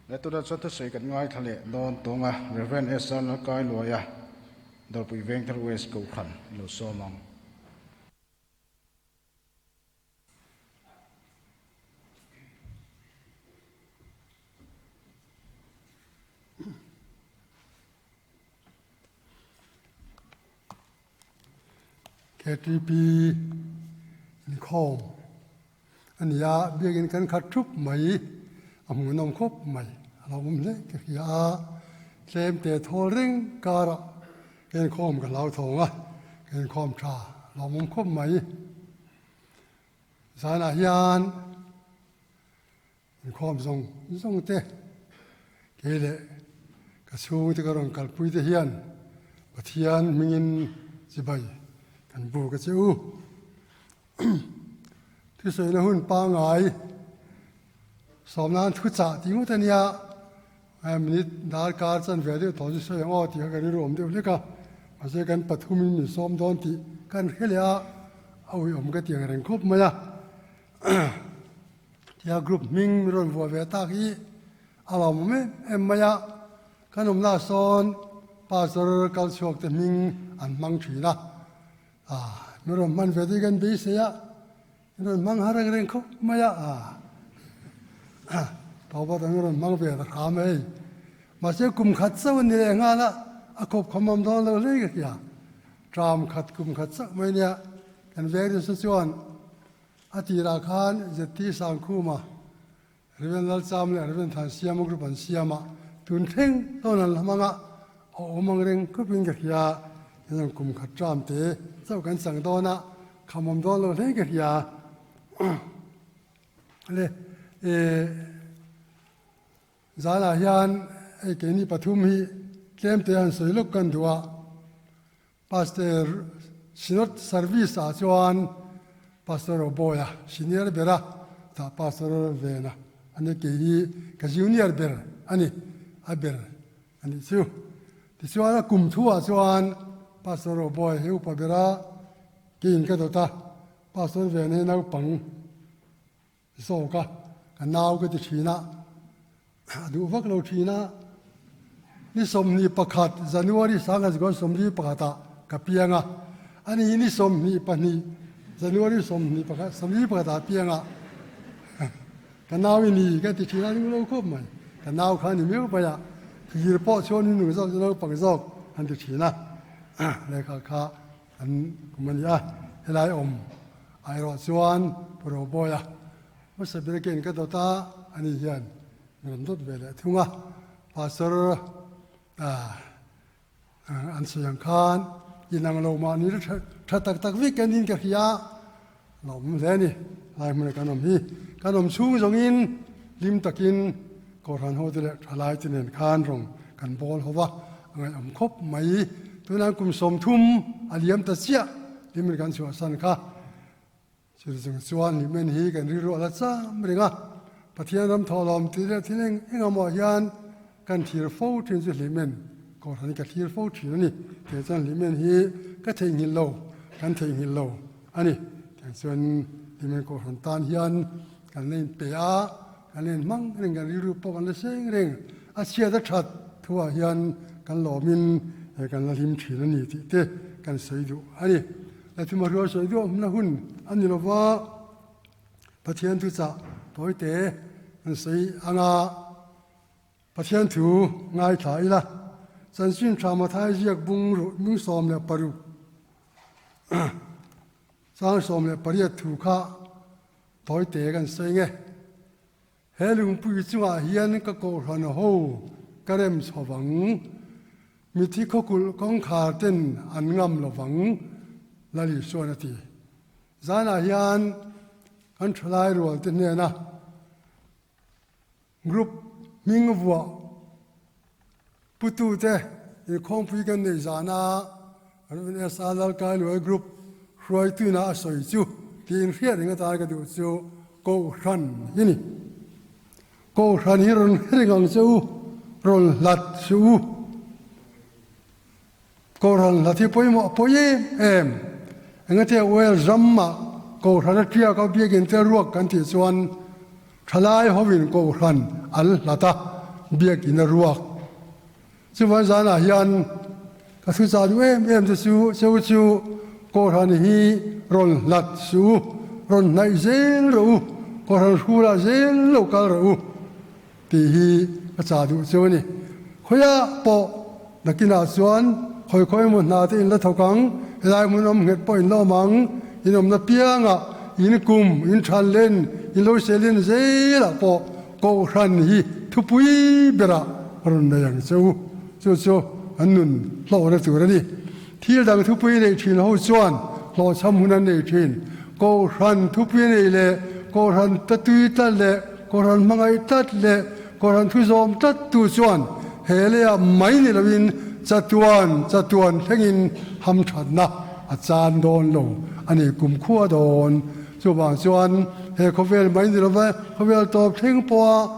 Le tuna chuan thusawi kan ngaithla leh dawn tawng a, Rev. SR Lalkailuaia, Dawrpui Vengthar West Kohhran i lo sawm ang. KTP inkhawm a ni a, biakin kan khat thup mai, a hmuhnawm khawp mai, a lo awm hle ka hria a, tlem te thawl reng karah ka inkhawm ka hlau thawng a, ka inkhawm tha lawmawm khawp mai. Zanah hian inkhawm zawng zawng te kei leh ka chhungte ka rawn kalpui te hian Pathian hmingin chibai kan buk a che u. Thusawina hun pangngai sawmnan thuchah tih ngawt a nia, minute darkar chanve deuh tawh chu sawi ang aw tih kha ka rilru awm deuh hlek a, mahse kan pathumin min sawm dawn tih kan hre leh a, a uiawm ka ti ang reng khawp mai a. Tia group hming min rawn vuah ve tak hi a lawmawm em em mai a, kan awmna sawn pastor kal chhuak te hming an hmang thin a. Min rawn hman ve tih kan beisei a, min rawn hmang har reng reng khawp mai a, Tawpa dang rawn hmang ve ta hram hei. Mahse kum khat chauh a ni leh nghal a, a khawp khawm awm dawn lo hle ka hria. Tram khat kum khat chauh mai nia, kan veng nasa chuan a tirah khan ZT Sangkhuma Rev. Lalcham leh Rev. Thansiama group an siam a, tun thleng tawn an la hmang a, a awm ang reng khawpin ka hria, hetiang kum khat tram te chauh kan chang dawn a, kham awm dawn lo hle ka hria. Le eh zanah hian hei keini pathum hi tlem te han sawi lawk kan duh a, Pastor Synod Service ah chuan Pastor Roboya senior ber a, tah Pastor Vena a ni kei hi ka junior ber a ni, a ber a nih chu. Tichuan a kum thu ah chuan Pastor Roboya hi upa ber a, keiin ka dawt a, Pastor Vena hi naupang zawk a, ka nau ka ti thin a, a duh vak lo thin a. Ni 21 January sangha 11 ah ka piang a, ani hi ni 22 January 21 41 ah piang a, ka nau i ni ka ti thin a, duh lo khawp mai, ka nau kha ni miau mai a, thlir pawh chuan ni nung zawk chu naupang zawk an ti thin a, lehkha kha An kum a ni a, helai awm airawh chuan Pu Robawia hmasa ber ken ka dawt a, ani hian min rawn dawt ve leh thung a. Pastor an sawi ang khan inang lo mahni la tha tak tak vek anin ka hria a, lo awm hle a ni. Helai hmuna kan awm hi kan awm chhung zawngin hlim takin Kohhran hote leh thalai te nen khan rawng kan bawl ho va, a ngaihawm khawp mai. Tunah kum 30 a liam ta chiah hlimin kan chhuahsan kha. Chil chung chuan hlimen hi kan rilru a la cham reng a, Pathian ram thawhlawm tih leh thil eng eng amaw hian kan thlir fo thin chu hlimen Kohhran hi ka thlir fo thin a ni. Tiang chuan hlimen hi ka theihnghilh lo, kan theihnghilh lo a ni. Tiang chuan hlimen Kohhran tan hian kan la inpe a. Kan en hmang reng kan rilru pawh kan la seng reng a chhiat a that thuah hian kan lawmin kan la hlim thin a ni tih te kan sawi duh a ni. Lathuma hruai sawi duh awmna hun a ni lova Pathian thuchah tawite kan sawi anga Pathian thu ngaithla ila chanchin tha Mathai ziak bung ruh bung 16 chang 18 thu kha Tawite kan sawi nge. He lungpui chungah hian ka kohhran ho ka rem chho vang. Mithi khawkulh kawngkhar ten an ngam lo vang, Lal Isuan a ti. Zanah hian kan thalai rual te hnena group hming vuah putute inkhawmpui kan neih zana Rev. S. A. Lalkailuai group hruaituina a sawi chu tiin hriat eng atan ka duh chu Kohhran hi ni. Kohhran hi rawn hring ang che u, rawn hlat suh u. Kohhran hlat hi pawimawh pawi em em. Engati oil ramah Kohhran a tiak a biakin te ruak kan tih chuan thalai hovin Kohhran an hlat a biakin a ruak. Chuvang zanah hian ka thu chah duh em em te chu cheu chu Kohhran hi rawn hlat suh u, rawn hnaih zel rawh u, Kohhran hrulah zel lo kal rawh u. Tih hi ka chah duh chu a ni. Khawiah pawh nakinah chuan khawi khawi emaw hna te in la thawk ang. Helai hmun awm nghet pawh in la awm ang. In awmna piangah in kum, in than len, in lo selin zelah pawh Kohhran hi thupui berah rawn nei ang che u. Chu chu an nun hlawhna tur a ni. Thil dang thupui nei thin ho chuan hlawhchham hun an nei thin. Kohhran thupui nei leh Kohhran tatui tlat leh Kohhran hmangaih tlat leh Kohhran thu zawm tlat tu chuan he leiah mai ni loin chatuan chatuan thlengin hamthatna a chan dawn lo a ni kumkhua dawn. Chuvang chuan he khawvel mai ni lova khawvel tawp thleng pawha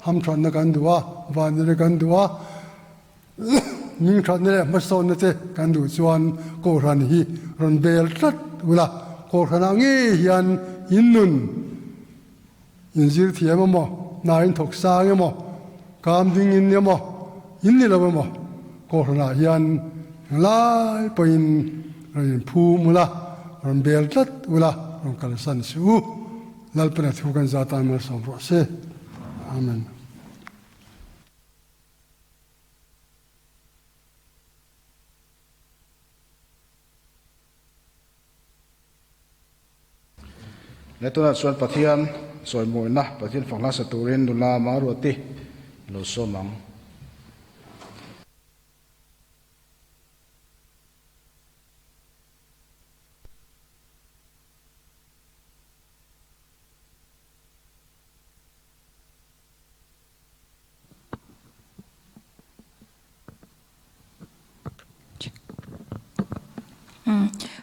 hamthatna kan duh a, vanneihna kan duh a, Mingthatna leh hmasawnna te kan duh chuan Kohhran hi rawn bel tlat ula, Kohhranah ngei hian in nun in zir thiam emaw, hna in thawk sang emaw, kam ding in emaw, in ni lo emaw, Kohhranah hian englai pawhin rawn inphum ula, rawn bel tlat ula, rawn kalsan suh u. Lalpana thu kan za tan malsawm rawh se. Amen. He tunah chuan Pathian chawimawina, Pathian fak hlasa turin nula Maruati lo sawm ang.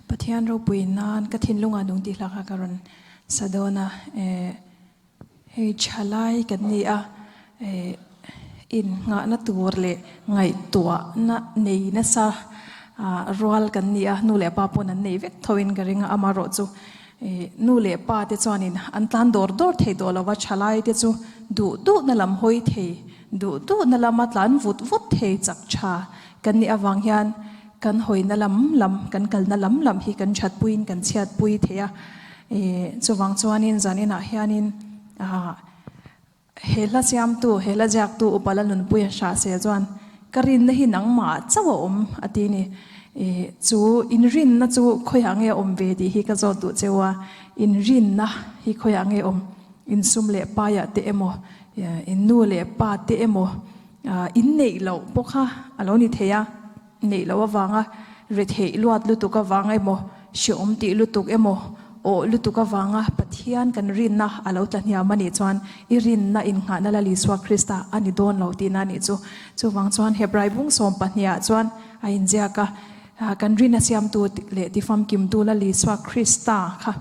Pathian ropui nan ka thinlungah nung tih hlak a ka rawn sa dawn a, hei thalai kan ni a, innghahna tur leh ngaihtuahna nei nasa rual kan ni a, nu leh pa pawn an nei vek tho in ka ring a, amaherawhchu Nu leh pa te chuanin an tlan dawr dawr thei tawh lo va, thalai te chu duh duhna lam hawi thei, duh duhna lama tlan vut vut thei chak tha kan nih avang hian kan hawina lam lam, kan kalna lam lam hi kan thatpuiin kan chhiatpui thei a. Chuvang chuanin zaninah hianin He hla siamtu, he hla ziaktu Upa Lalnunpuia hra se chuan, Ka rinna hi nangmah chauh a awm, a ti ni. Chu inrinna chu khawiah nge a awm ve tih hi ka zawt duh cheu a. Inrinna hi khawiah nge awm? Insum leh paiah te emaw, in nu leh pa te emaw, inneih loh pawh kha a lo ni thei a. Neih loh avanga retheih luat lutuk avang emaw, hreawm tih lutuk emaw, awh lutuk avanga Pathian kan rinna a lo tla hniam a nih chuan i rinna innghahna Lal Isua Krista a ni dawn lo tihna a nih chu. Chuvang chuan Hebrai bung sawm pahniha chuan a inziak a, kan rinna siamtu leh tifamkimtu Lal Isua Krista kha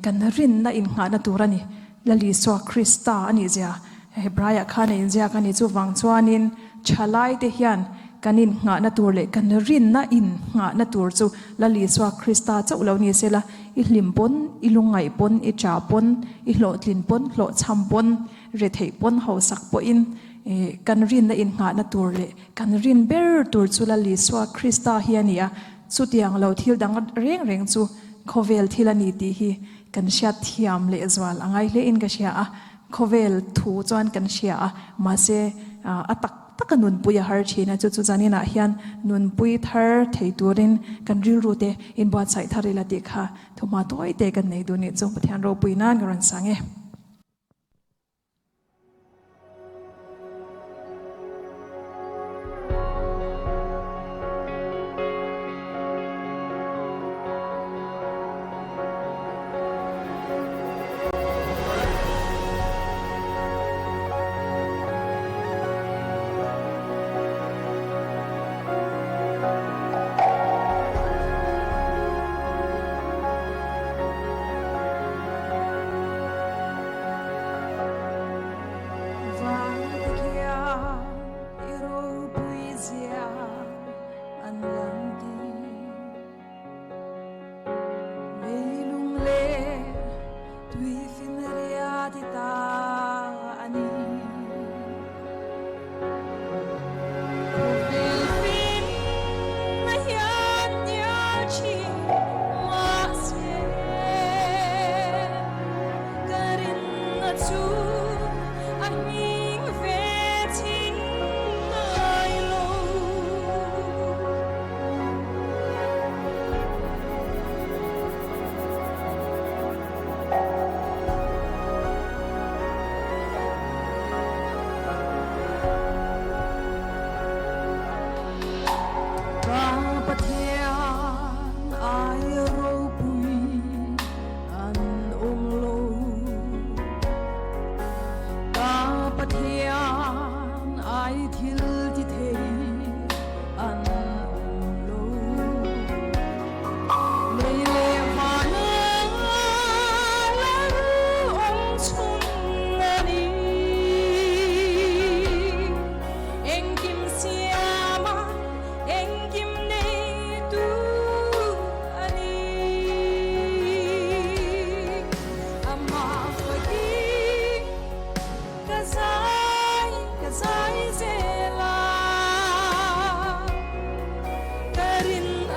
kan rinna innghahna tur a ni. Lal Isua Krista a nih zia Hebraiah khan a inziak a ni. Chuvang chuanin thalaite hian kan innghahna tur leh kan rinna innghahna tur chu Lal Isua Krista chauh lo ni sela, i hlim pawn, i lungngaih pawn, i ṭah pawn, i hlawhtlin pawn, hlawhchham pawn, retheih pawn, hausak pawhin kan rinna innghahna tur leh kan rin ber tur chu Lal Isua Krista hi a ni a. Chutiang lo thil dang reng reng chu khawvel thil a ni tih hi kan hriat thiam leh zual a ngai hle in ka hria a, khawvel thu chuan kan hria a, mahse a tak tak a nunpui a har thin a, chu chu zaninah hian nunpui thar thei turin kan rilru te inbuatsaih thar ila tih kha thuhma tawi te kan nei duh nih chu Pathian ropui nan ka rawn sang e.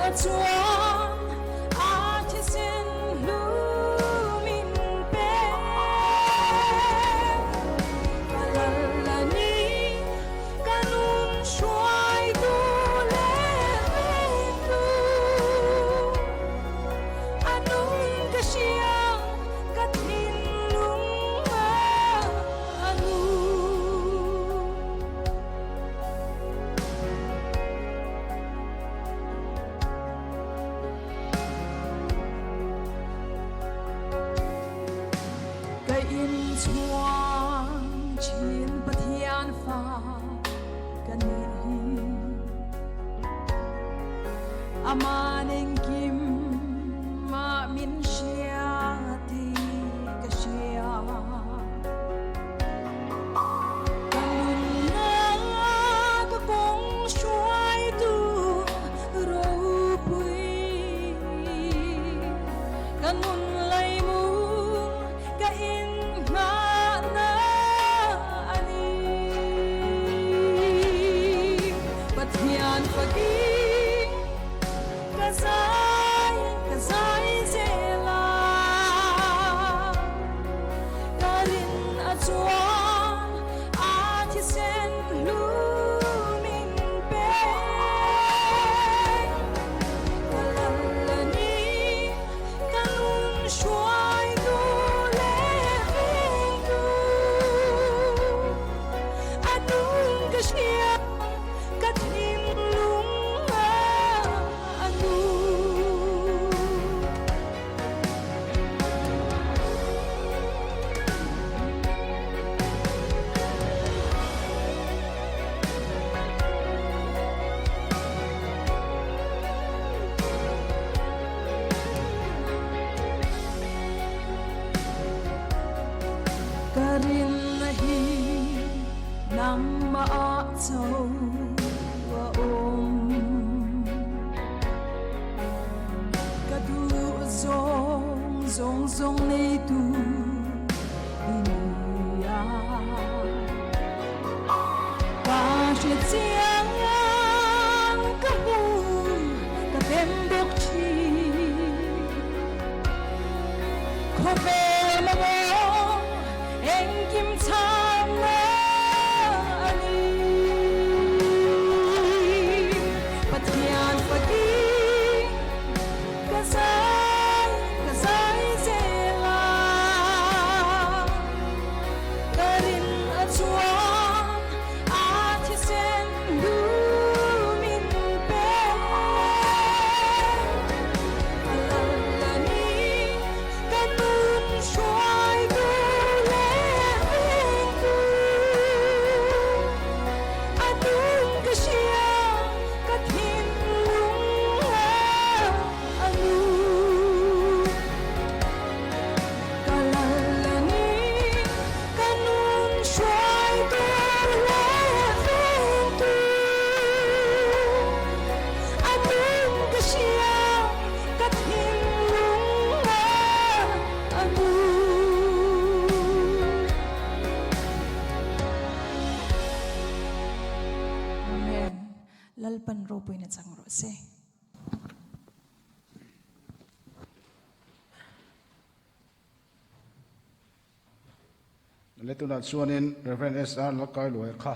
a chuan a thisen hlu min pe. Ka lal a ni, ka nun hruaitu leh vengtu. A nung ka hria, ka thinlung a nu. Ka inchhuang thin Pathian fa ka nih hi. Aman engkim mah min hria tih ka hria. Ka nunna ka kawng hruaitu ropui. Ka nun laimu ka inngahna a ni. Pathian fakin ka zai, ka zai zel a. Ka rin a chuan a thisen hlu min pe. Ka lal a ni, ka nun hruaitu leh vengtu. A nung ka hria, ka thinlung a nu. Ka rinna hi nangmah ah cho a awm. Ka duh zawng zawng zawng neitu i ni a. Ka hre chiang ka hmu ka pem bawk thin. Khawvel mamawh engkim chhanna a ni. Pathian fakin ka zai, ka zai zel a. Ka rin a chuan a thisen hlu min pe. A lal a ni, ka nun hruaitu leh vengtu. A nung ka hria, ka thinlung a nu. Ka lal a ni, ka nun hruaitu leh vengtu. A nung ka hria, ka thinlung a nu. Amen. Lalpan ropuina chang rawh se. Le tunah chuanin Rev. SR Lalkailuai kha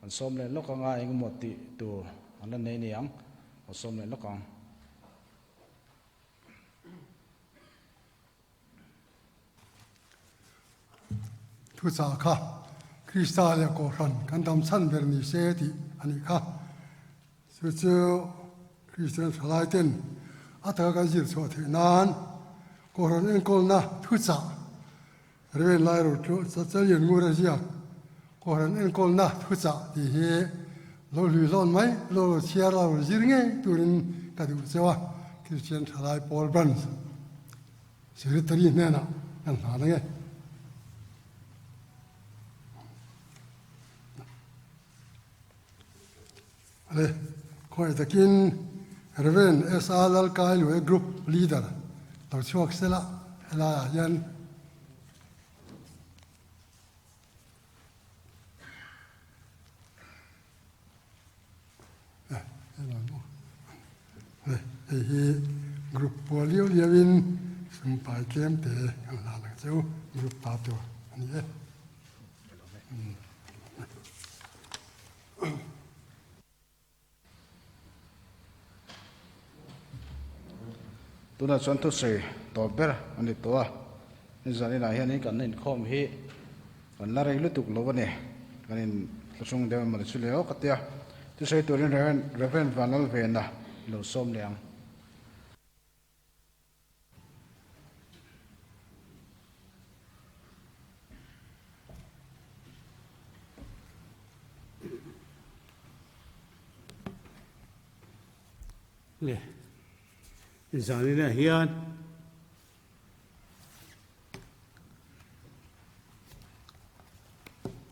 an sawm leh lawk anga engemaw tih tur an la nei ni ang, an sawm leh lawk ang. Thuchah kha Krista leh Kohhran kan dam chhan ber ni se tih a nih kha. Chu chu Kristian thalaiten a taka kan zir chhuah theih nan Kohhran enkawlna thuchah Rev. Lairutlu Chalian Ngura ziak Kohhran enkawlna thuchah tih hi lo hlui hlawn mai, lo lo chhiar a lo zir ngei turin ka duh cheu a, Kristian thalai Paul Branch Secretary hnenah kan hlan ange. Ale, khawi takin Rev. SA Lalkailue Group Leader lo chhuak sela helaiah hian Hei hi group pual liau liauin sum pai tlem te kan hlan ang che u, group ta tur a ni e. Tunah chuan thusawi tawp ber a ni tawh a, nizan inah hianin kan inkhawm hi kan la rei lutuk lo a ni, kan in thlahrung deuh emaw ni chu le aw ka tia, thusawi turin Rev Vanlalvena i lo sawm leh ang. Le zaninah hian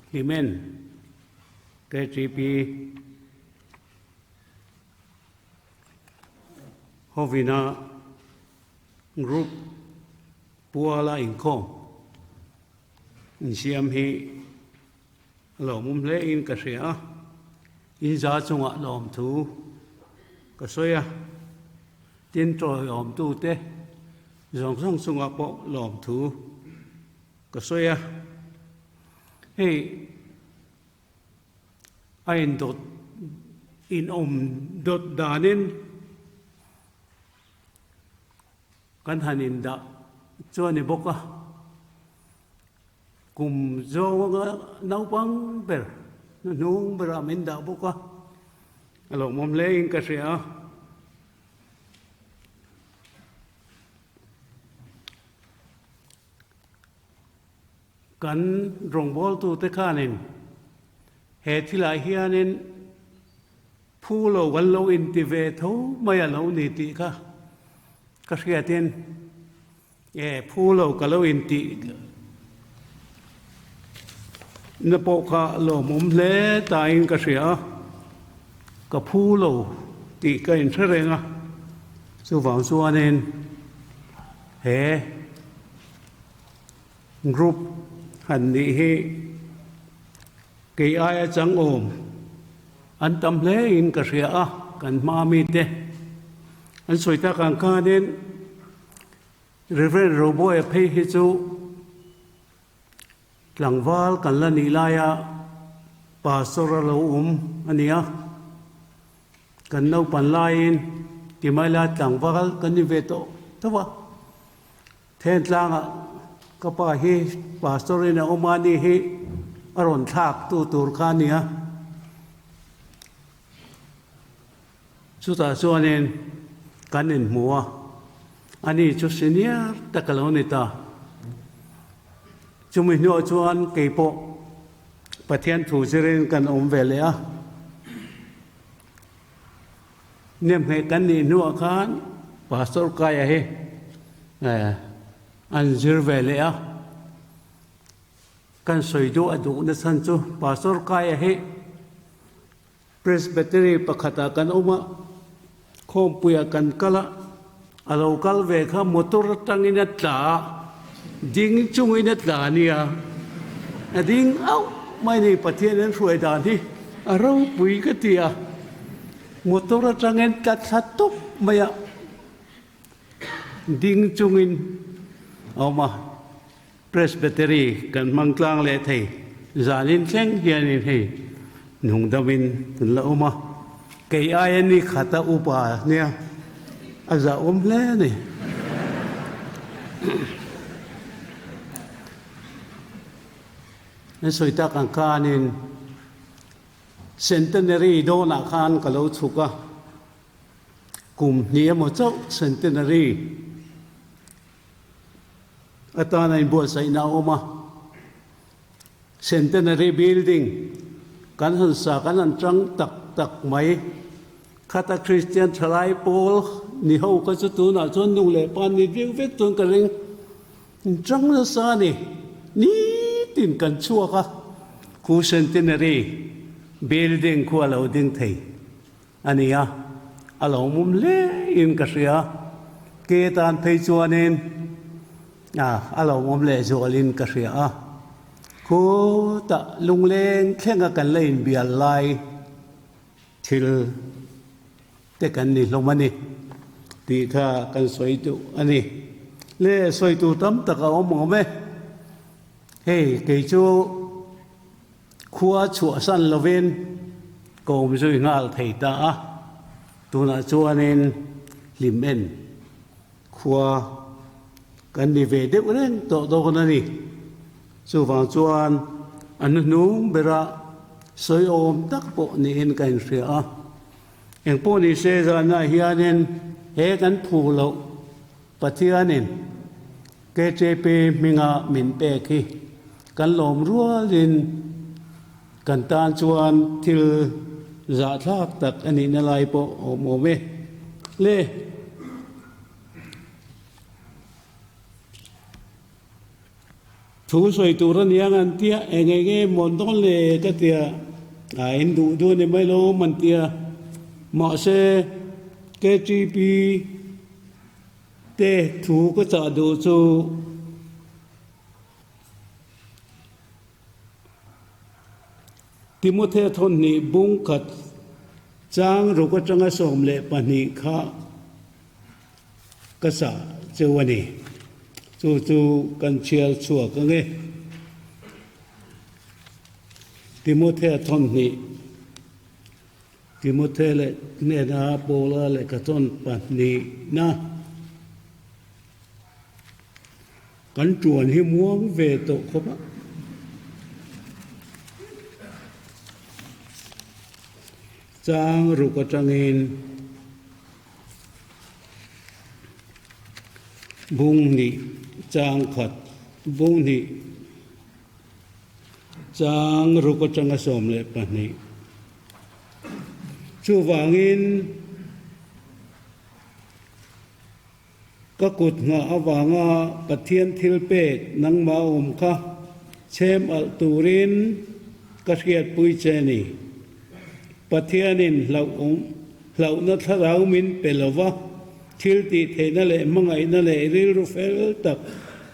Hlimen KTP Hovina Group puala inkhawm insiam hi a lawmawm hle in ka hria a, inza chungah lawmthu ka sawi a, tin tawiawmtute zawng zawng chungah pawh lawmthu ka sawi a, hei A indawt inawm dawt danin kan han indah chu a ni bawk a, kum zawnga naupang ber hnuhnung berah min dah bawk a, a lawmawm hlein ka hria a. Kan rawngbawltute khanin he thilah hianin phu lo kan lo inti ve tho mai a lo ni tih kha ka hriatin e phu lo ka lo intih na pawh kha lawmawm hle tain ka hria a, ka phu lo tih ka inhre reng a, chuvang chuanin he Group han nih hi kei aia chang awm an tam hle in ka hria a, kan hma mite an sawi tak ang khanin Reverend Roboya phei hi chu tlangval kan la nih laia Pastor a lo awm a ni a, kan naupan laiin timaila tlangval kan ni ve tawh tho a. Thentlangah ka pa hi Pastor in a awm a ni hi a rawn thlak tu tur kha a ni a. Chutah chuanin kan inhmu a, ani chu senior tak a lo ni ta. Chumi hnuah chuan keipawh Pathian thu zirin kan awm ve leh a. Nemhmeh kan nih hnuah khan Pastor Kaia hi an zir ve leh a, kan sawi duh a duhna chhan chu Pastor Kaia hi Presbytery pakhatah kan awm a, khawmpuiah kan kal a, a lo kal ve kha motor atangin a tla a, ding chungin a tla a nia, a ding auh mai ni Pathian an hruai dan hi a ropui ka ti a, motor atangin tla thla tawp mai a, ding chungin a awm a, Presbytery kan hmang tlang leh thei zanin thleng hianin hei nungdamin kan la awm a, kei aia ni khata upa nia a zahawm hle a ni. An sawi tak ang khanin Centenary dawnah khan ka lo chhuk a, kum hnih emaw chauh Centenary Atana inbuatsaihna a awm a, Centenary Building kan han sa kan han tang tak tak mai. Khata Kristian thalai pawl ni ho kha chu tunah chuan nu leh pa ni viau vek chuan ka ring. Tang nasa a ni. Nitin kan chhuak a, khu Centenary Building khu a lo ding thei. A ni a, a lo mum hle in ka hria. Ke tan phei chuanin a lo mum leh zualin ka hria a. Khutah lungleng thlenga kan la inbial lai thil te kan ni hlawm a ni. Tih kha kan sawi duh a ni. Le sawi tur tam tak a awm awm e. Hei kei chu khua chhuahsan lovin ka awm zui nghal thei ta a, tunah chuanin hlim en khua kan ni ve deuh reng tawh dawn a ni. Chuvang chuan a hnuhnung berah sawi awm tak pawh niin ka inhria a. Engpawh ni se zanah hianin he kan phu loh Pathianin KTP hminga min pek hi kan lawm rualin kan tan chuan thil zahthlak tak a nihna lai pawh a awm awm e. Le. Thu sawi tur a nia an tia, eng eng nge mawn dawn le ka tia, a in duh duh a ni mai lo an tia. Mahse, KTP te thu ka chah duh chu Timothea thawnhnih bung khat chang ruk atanga 12 kha Ka sah cheu a ni. Chu chu kan chhiar chhuak ang e. Timothea thawnhnih, Timothea leh hnena Paula lehkha thawn pahnihna kan tuan hi muang ve tawh khawp a. Chang ruk atangin. Bung hnih chang khat, bung hnih chang ruk atanga 12. Chuvangin ka kut nghah avanga Pathian thil pek nangmah awm kha chhem alh turin ka hriatpui che ni. Pathianin hlauhna thlarau min pe lo va, thil tih theihna leh hmangaihna leh rilru fel tak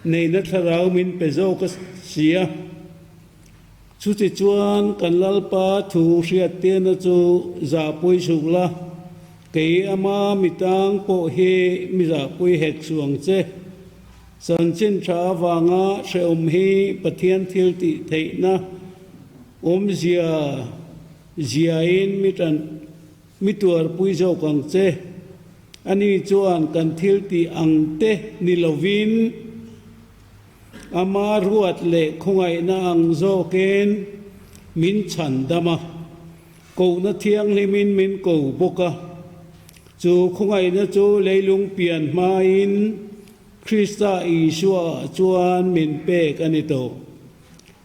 neihna thlarau min pe zawk a si a. Chutichuan kan Lalpa thu hriattirna chu zahpui suh la, kei ama mitang pawh hi mi zahpui hek suh ang che. Chanchin tha avanga hrehawm hi Pathian thil tih theihna Awmzia ziain mi tan mi tuarpui zawk ang che. Ani chuan kan thil tih ang te ni lovin ama ruat leh khawngaihna ang zawkin min chhan dam a, kohna thianghlimin min ko bawk a. Chu khawngaihna chu leilung pian hmain Krista Isua chuan min pek a ni tawh.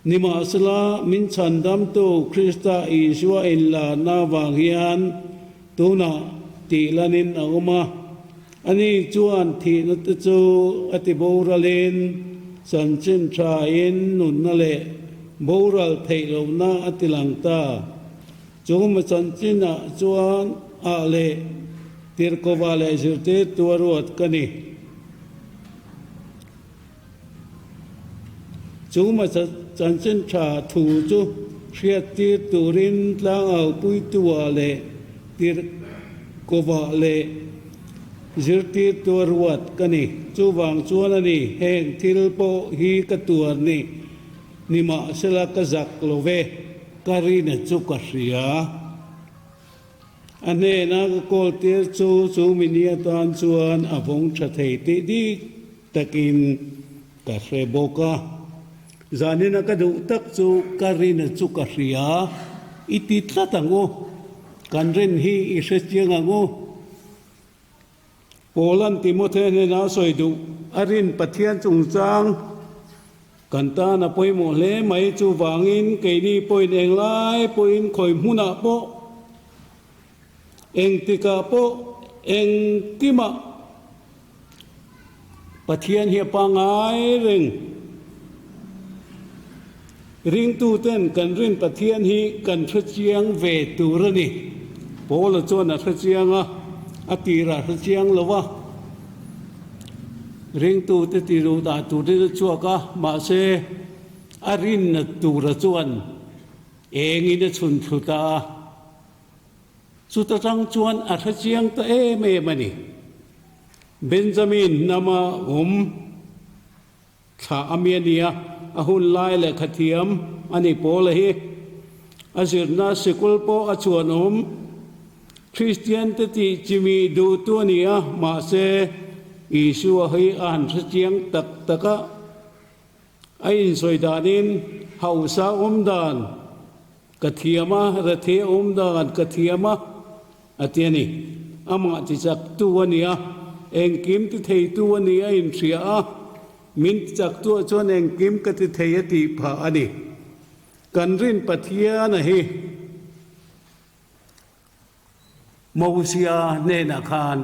Nimahsela, min chhandamtu Krista Isua inlarna avang hian tunah tih lanin a awm a. Ani chuan thihna te chu a ti boralin, chanchin thain nunna leh boral theih lohna a ti lang ta. Chungma chanchinah chuan ah leh tirhkova leh zirtirtu a ruat ka ni. Chu chanchin tha thu chu hriattir turin tlangaupuitua leh tirhkovah leh zirtirtua ruat ka ni. Chuvang chuan a ni, heng thil pawh hi ka tuar ni, nimahsela ka zak lo ve, ka rina chu ka hria. A hnena ka kawltir chu chu mini atan chuan a vawng tha thei tih dik takin ka hre bawk a. Zanina ka duh tak chu ka rina chu ka hria, i ti tlat ang u. Kan rin hi i hre chiang ang u. Paula'n Timothea hnena a sawi duh a rin Pathian chungchang kan tan a pawimawh hle mai. Chuvangin keini pawhin englai pawhin khawi hmunah pawh, engtikah pawh, engkimah Pathian hi a pangngai reng. Ringtuten kan rin Pathian hi kan hrechiang ve tur a ni. Paula chuan a hrechiang a, a tirah a hrechiang lo va. Ringtute ti duh dah turin a chhuak a, mahse a rinna tura chuan engin a chhun thlu ta a. Chuta tang chuan a hrechiang ta em em a ni. Benjamin hnama awm thlah a mi a ni a, a hun lai lehkha thiam a ni Paula hi. A zirna sikul pawh a chuan awm. Kristian te tih chimi duhtu a ni a, mahse Isua hi a han hre chiang tak tak a. A insawi danin hausa awm dan ka thiam a, rethei awm dan ka thiam a, a ti a ni. Amah tichaktu a ni a, engkim ti theitu a ni a inhria a, min tichaktuah chuan engkim ka ti thei a tih phah a ni. Kan rin Pathian a hi Mosia hnenah khan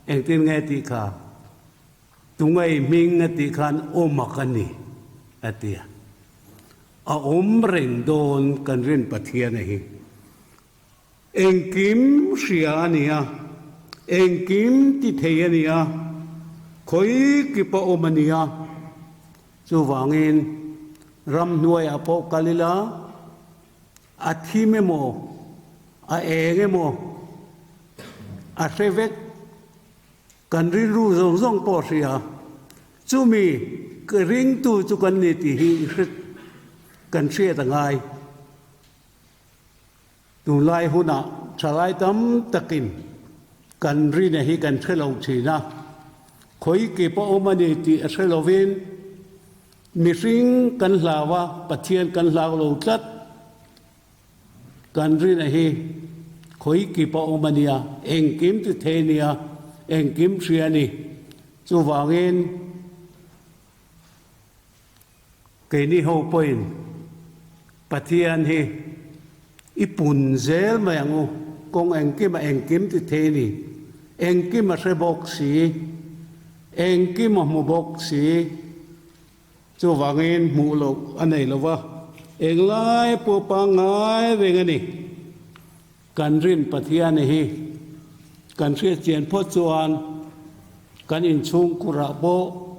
engtin nge tih kha? Tungei hming a tih khan awmak a ni, a ti a. A awm reng dawn kan rin Pathian a hi. Engkim hria a ni a, engkim ti thei a ni a, khawi kipa awm a ni a. Chuvangin ramhnuaiah pawh kal ila, a thim emaw, a eng emaw, a hre vek. Kan rilru zawng zawng pawh hria, chumi ringtu chu kan ni tih hi kan hriat a ngai. Tunlai hunah thalai tam takin kan rina hi kan hre lo thin a, khawi ke pawh awm a ni tih a hre lovin mihring kan hlau a, Pathian kan hlau lo tlat. Kan rina hi khawi kip a awm a nia, engkim ti thei a nia, engkim hria a ni. Chuvangin keini ho pawhin Pathian hi i pun zel mai ang u, kawng engkima engkim ti thei a ni, engkim a hre bawk si, engkim a hmu bawk si. Chuvangin hmuh loh a nei lo va, englai pawh pangngai reng a ni. Kan rin Pathian hi kan hriatchian phawt chuan kan inchhungkurah pawh,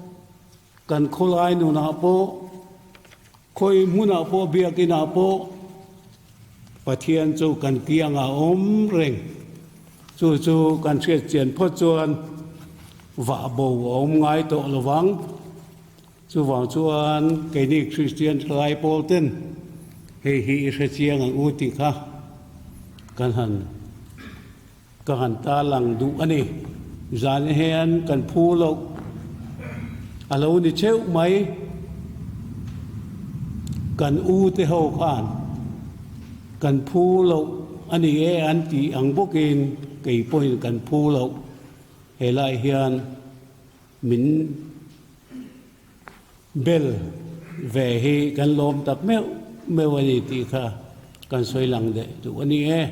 kan khawlai nunah pawh, khawi hmunah pawh, biakinah pawh Pathian chu kan kiangah a awm reng. Chu chu kan hriatchian phawt chuan vah bo a awm ngai tawh lo vang. Chuvang chuan keini Kristian thalai pawl ten hei hi i hre chiang ang u tih kha kan han ka han ta lang duh a ni. Zan hian kan phu loh a lo ni theuh mai. Kan u te ho khan kan phu loh a ni e an tih ang bawkin kei pawhin kan phu loh helai hian Min bel ve hi kan lawm tak meuh meuh a ni tih kha kan sawi lang deh duh a ni e,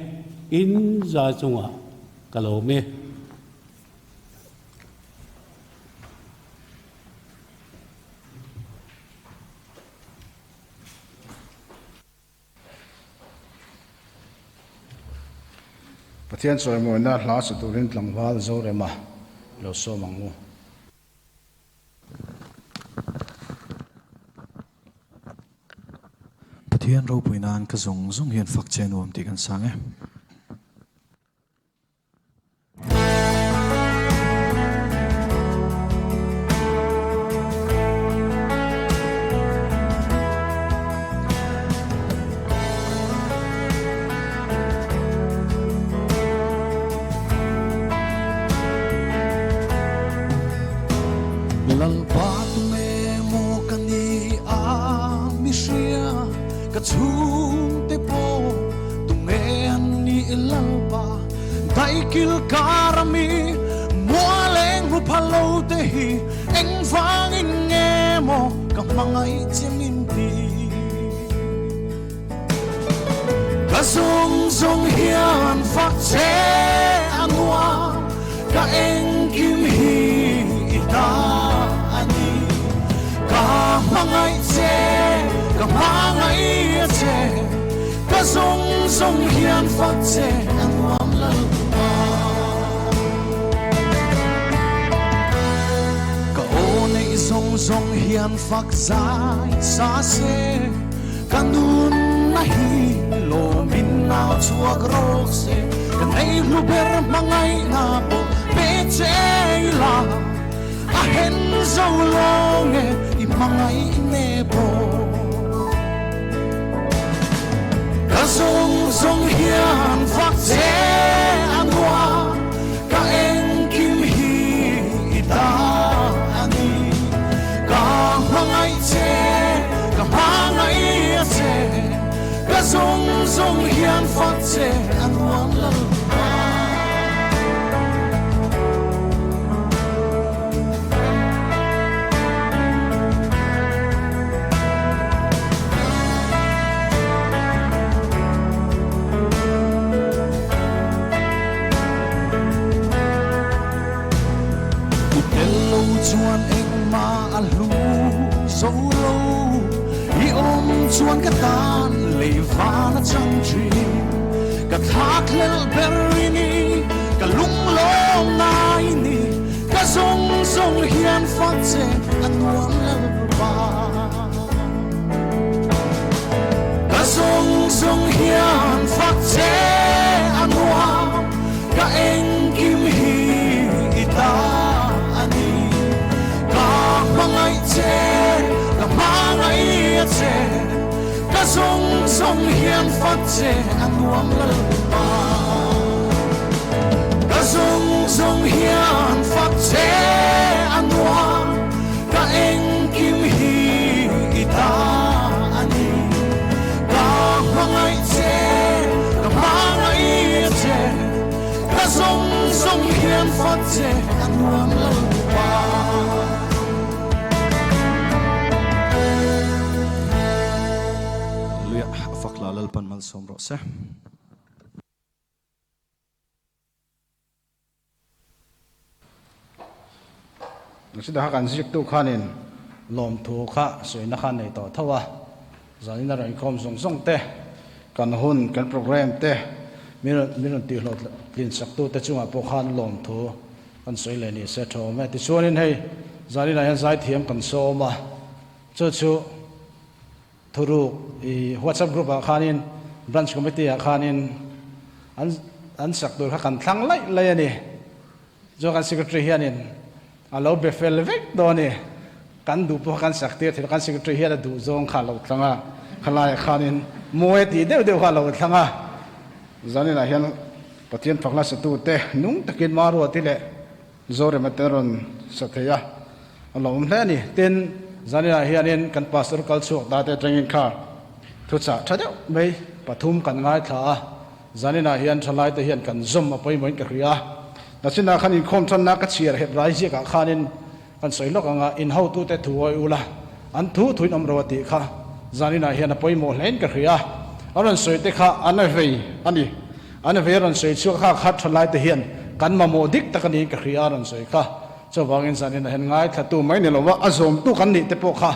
in za chungah ka lawm e. Pathian chawimawina hla sa turin tlangval Zorema lo sawm ang u. Pathian ropui nan ka zawng zawng hian fak che nuam tih kan sang e. Lalpa tunge maw ka ni a mi hria ka chhungte pawh tunge an nih Lalpa daikil kar ami mualeng hmu phal lo te hi engvangin nge maw ka hmangaih che min ti ka zawng zawng hian fak che a nuam ka engkim hi i ta a ni ka hmangaih che ka hmangaih a che ka zawng zawng hian fak che a nuam Lalpa ka aw neih zawng zawng hian fak zai sa se Ka nunna hi lawmin nau chhuak rawk se, ka nei hlu ber hmangaihna pawh pe che ila. la a hen zo lo nge i hmangaih ne pawh. Ka zawng zawng hian fak che a nuam, ka engkim hi i ta a ni. Ka hmangaih che, ka hmangaih a che, ka zawng zawng hian fak che a nuam Lalpa. I tel lo chuan engmah a hlu zo lo, i awm chuan ka tan lei van a chang thin. Ka thlakhlelh ber i ni, ka lunglawm ngai i ni, ka zawng zawng hian fak che a nuam Lalpa. Ka zawng zawng hian fak che a nuam, ka engkim hi i ta a ni. Ka hmangaih che, ka hmangaih a che, ka zawng zawng hian fak che a nuam Lalpa. Ka zawng zawng hian fak che a nuam, ka engkim hi i ta a ni. Ka hmangaih che, ka hmangaih a che, ka zawng zawng hian fak che a nuam Lalpa. Hallelujah, a fak la Lalpan malsawm rawh se. Chutah kha kan ziktu khanin lawmthu kha sawina kha nei tawh tho a, zanin a rawn inkhawm zawng zawng te, kan hun, kan program te min rawn min rawn tihhlawh tlin saktu te chungah pawh khan lawmthu kan sawi leh ni se tha awm e. Tichuanin hei zaninah hian zaithiam kan sawm a, chu chu Thuruk i WhatsApp group ah khanin Branch Committee ah khanin an an sak tur kha kan thlang laih laih a ni. Chuan kan Secretary hianin a lo be fel vek dawn a ni. Kan duh pawh kha kan sak tir thei lo, kan Secretary hian a duh zawng kha a lo thlang a, khalaiah khanin mawi a tih deuh deuh kha a lo thlang a. Zaninah hian Pathian fak hla satute nung takin Maruati leh Zorema te rawn sa thei a, a lawmawm hle a ni. Tin, zaninah hianin kan pastor kal chhuak ta te atangin kha thuchah tha deuh mai pathum kan ngaithla a, zaninah hian thalaite hian kan zawm a pawimawhin ka hria a. Nachinah khan inkhawm tanna ka chhiar hep rai ziakah khanin kan sawi lawk ang a, in hotute thu awi ula, an thu thuin awm ro a tih kha zaninah hian a pawimawh hlein ka hria a. A rawn sawi te kha an a vei a ni. An ve rawn sawi chhuak kha kha thalaite hian kan mamawh dik tak a niin ka hria a rawn sawi kha. Chuvangin zanin ah hian ngaithlatu mai ni lova a zawmtu kan nih te pawh kha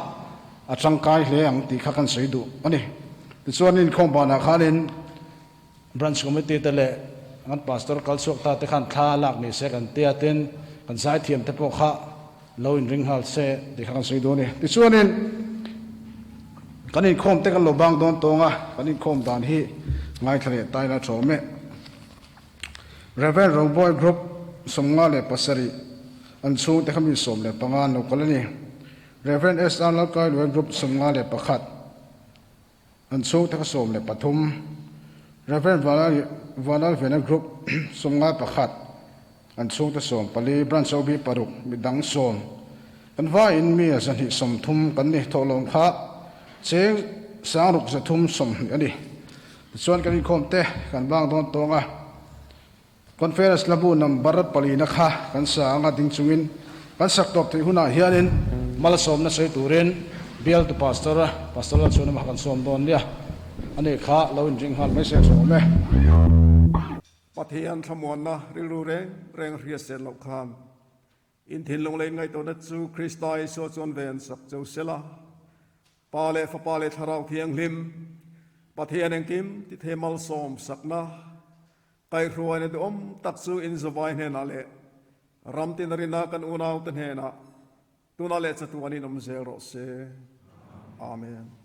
a tangkai hle ang tih kha kan sawi duh a ni. Tichuan inkhawm banah khanin Branch Committee te leh kan Pastor kal chhuak ta te khan thla lak ni se kan tia tin kan zaithiam te pawh kha lo inring nghal se tih kha kan sawi duh a ni. Tichuanin kan inkhawm te kan lo bang dawn tawng a, kan inkhawm dan hi ngaithla leh tai la thawm e. Rev. Roboy Group 57 an chhungte kha mi 15 an lo kal a ni. Rev. SR Lalkailuai Group 51 An chhungte kha 13, Rev. Vanlalvena Group 51, an chhungte 14, Branch OB paruk, midang sawm. Kan vaiin mi 230 kan ni thawhlawm kha cheng 6320 a ni. Tichuan kan inkhawm te kan bang dawn tawng a, Conference labu number palina kha kan sa anga ding chungin kan sak tawp theih hunah hianin malsawmna sawi turin bialtu pastor Pastor Lalchhuanawma kha kan sawm dawn nia. Ani kha lo inring nghal mai se a hreawm e. Pathian thlamuanna rilru reng reng hria set loh khan in thinlung leh inngaihtuahna chu Krista Isua chuan ven sak cheu sela. Pa leh Fapa leh Thlarau Thianghlim, Pathian engkim tithei malsawm sakna, Kaihhruaina duhawm tak chu inzawvai hnenah leh ram tin rina kan unaute hnenah tunah leh chatuanin awm zel rawh se. Amen.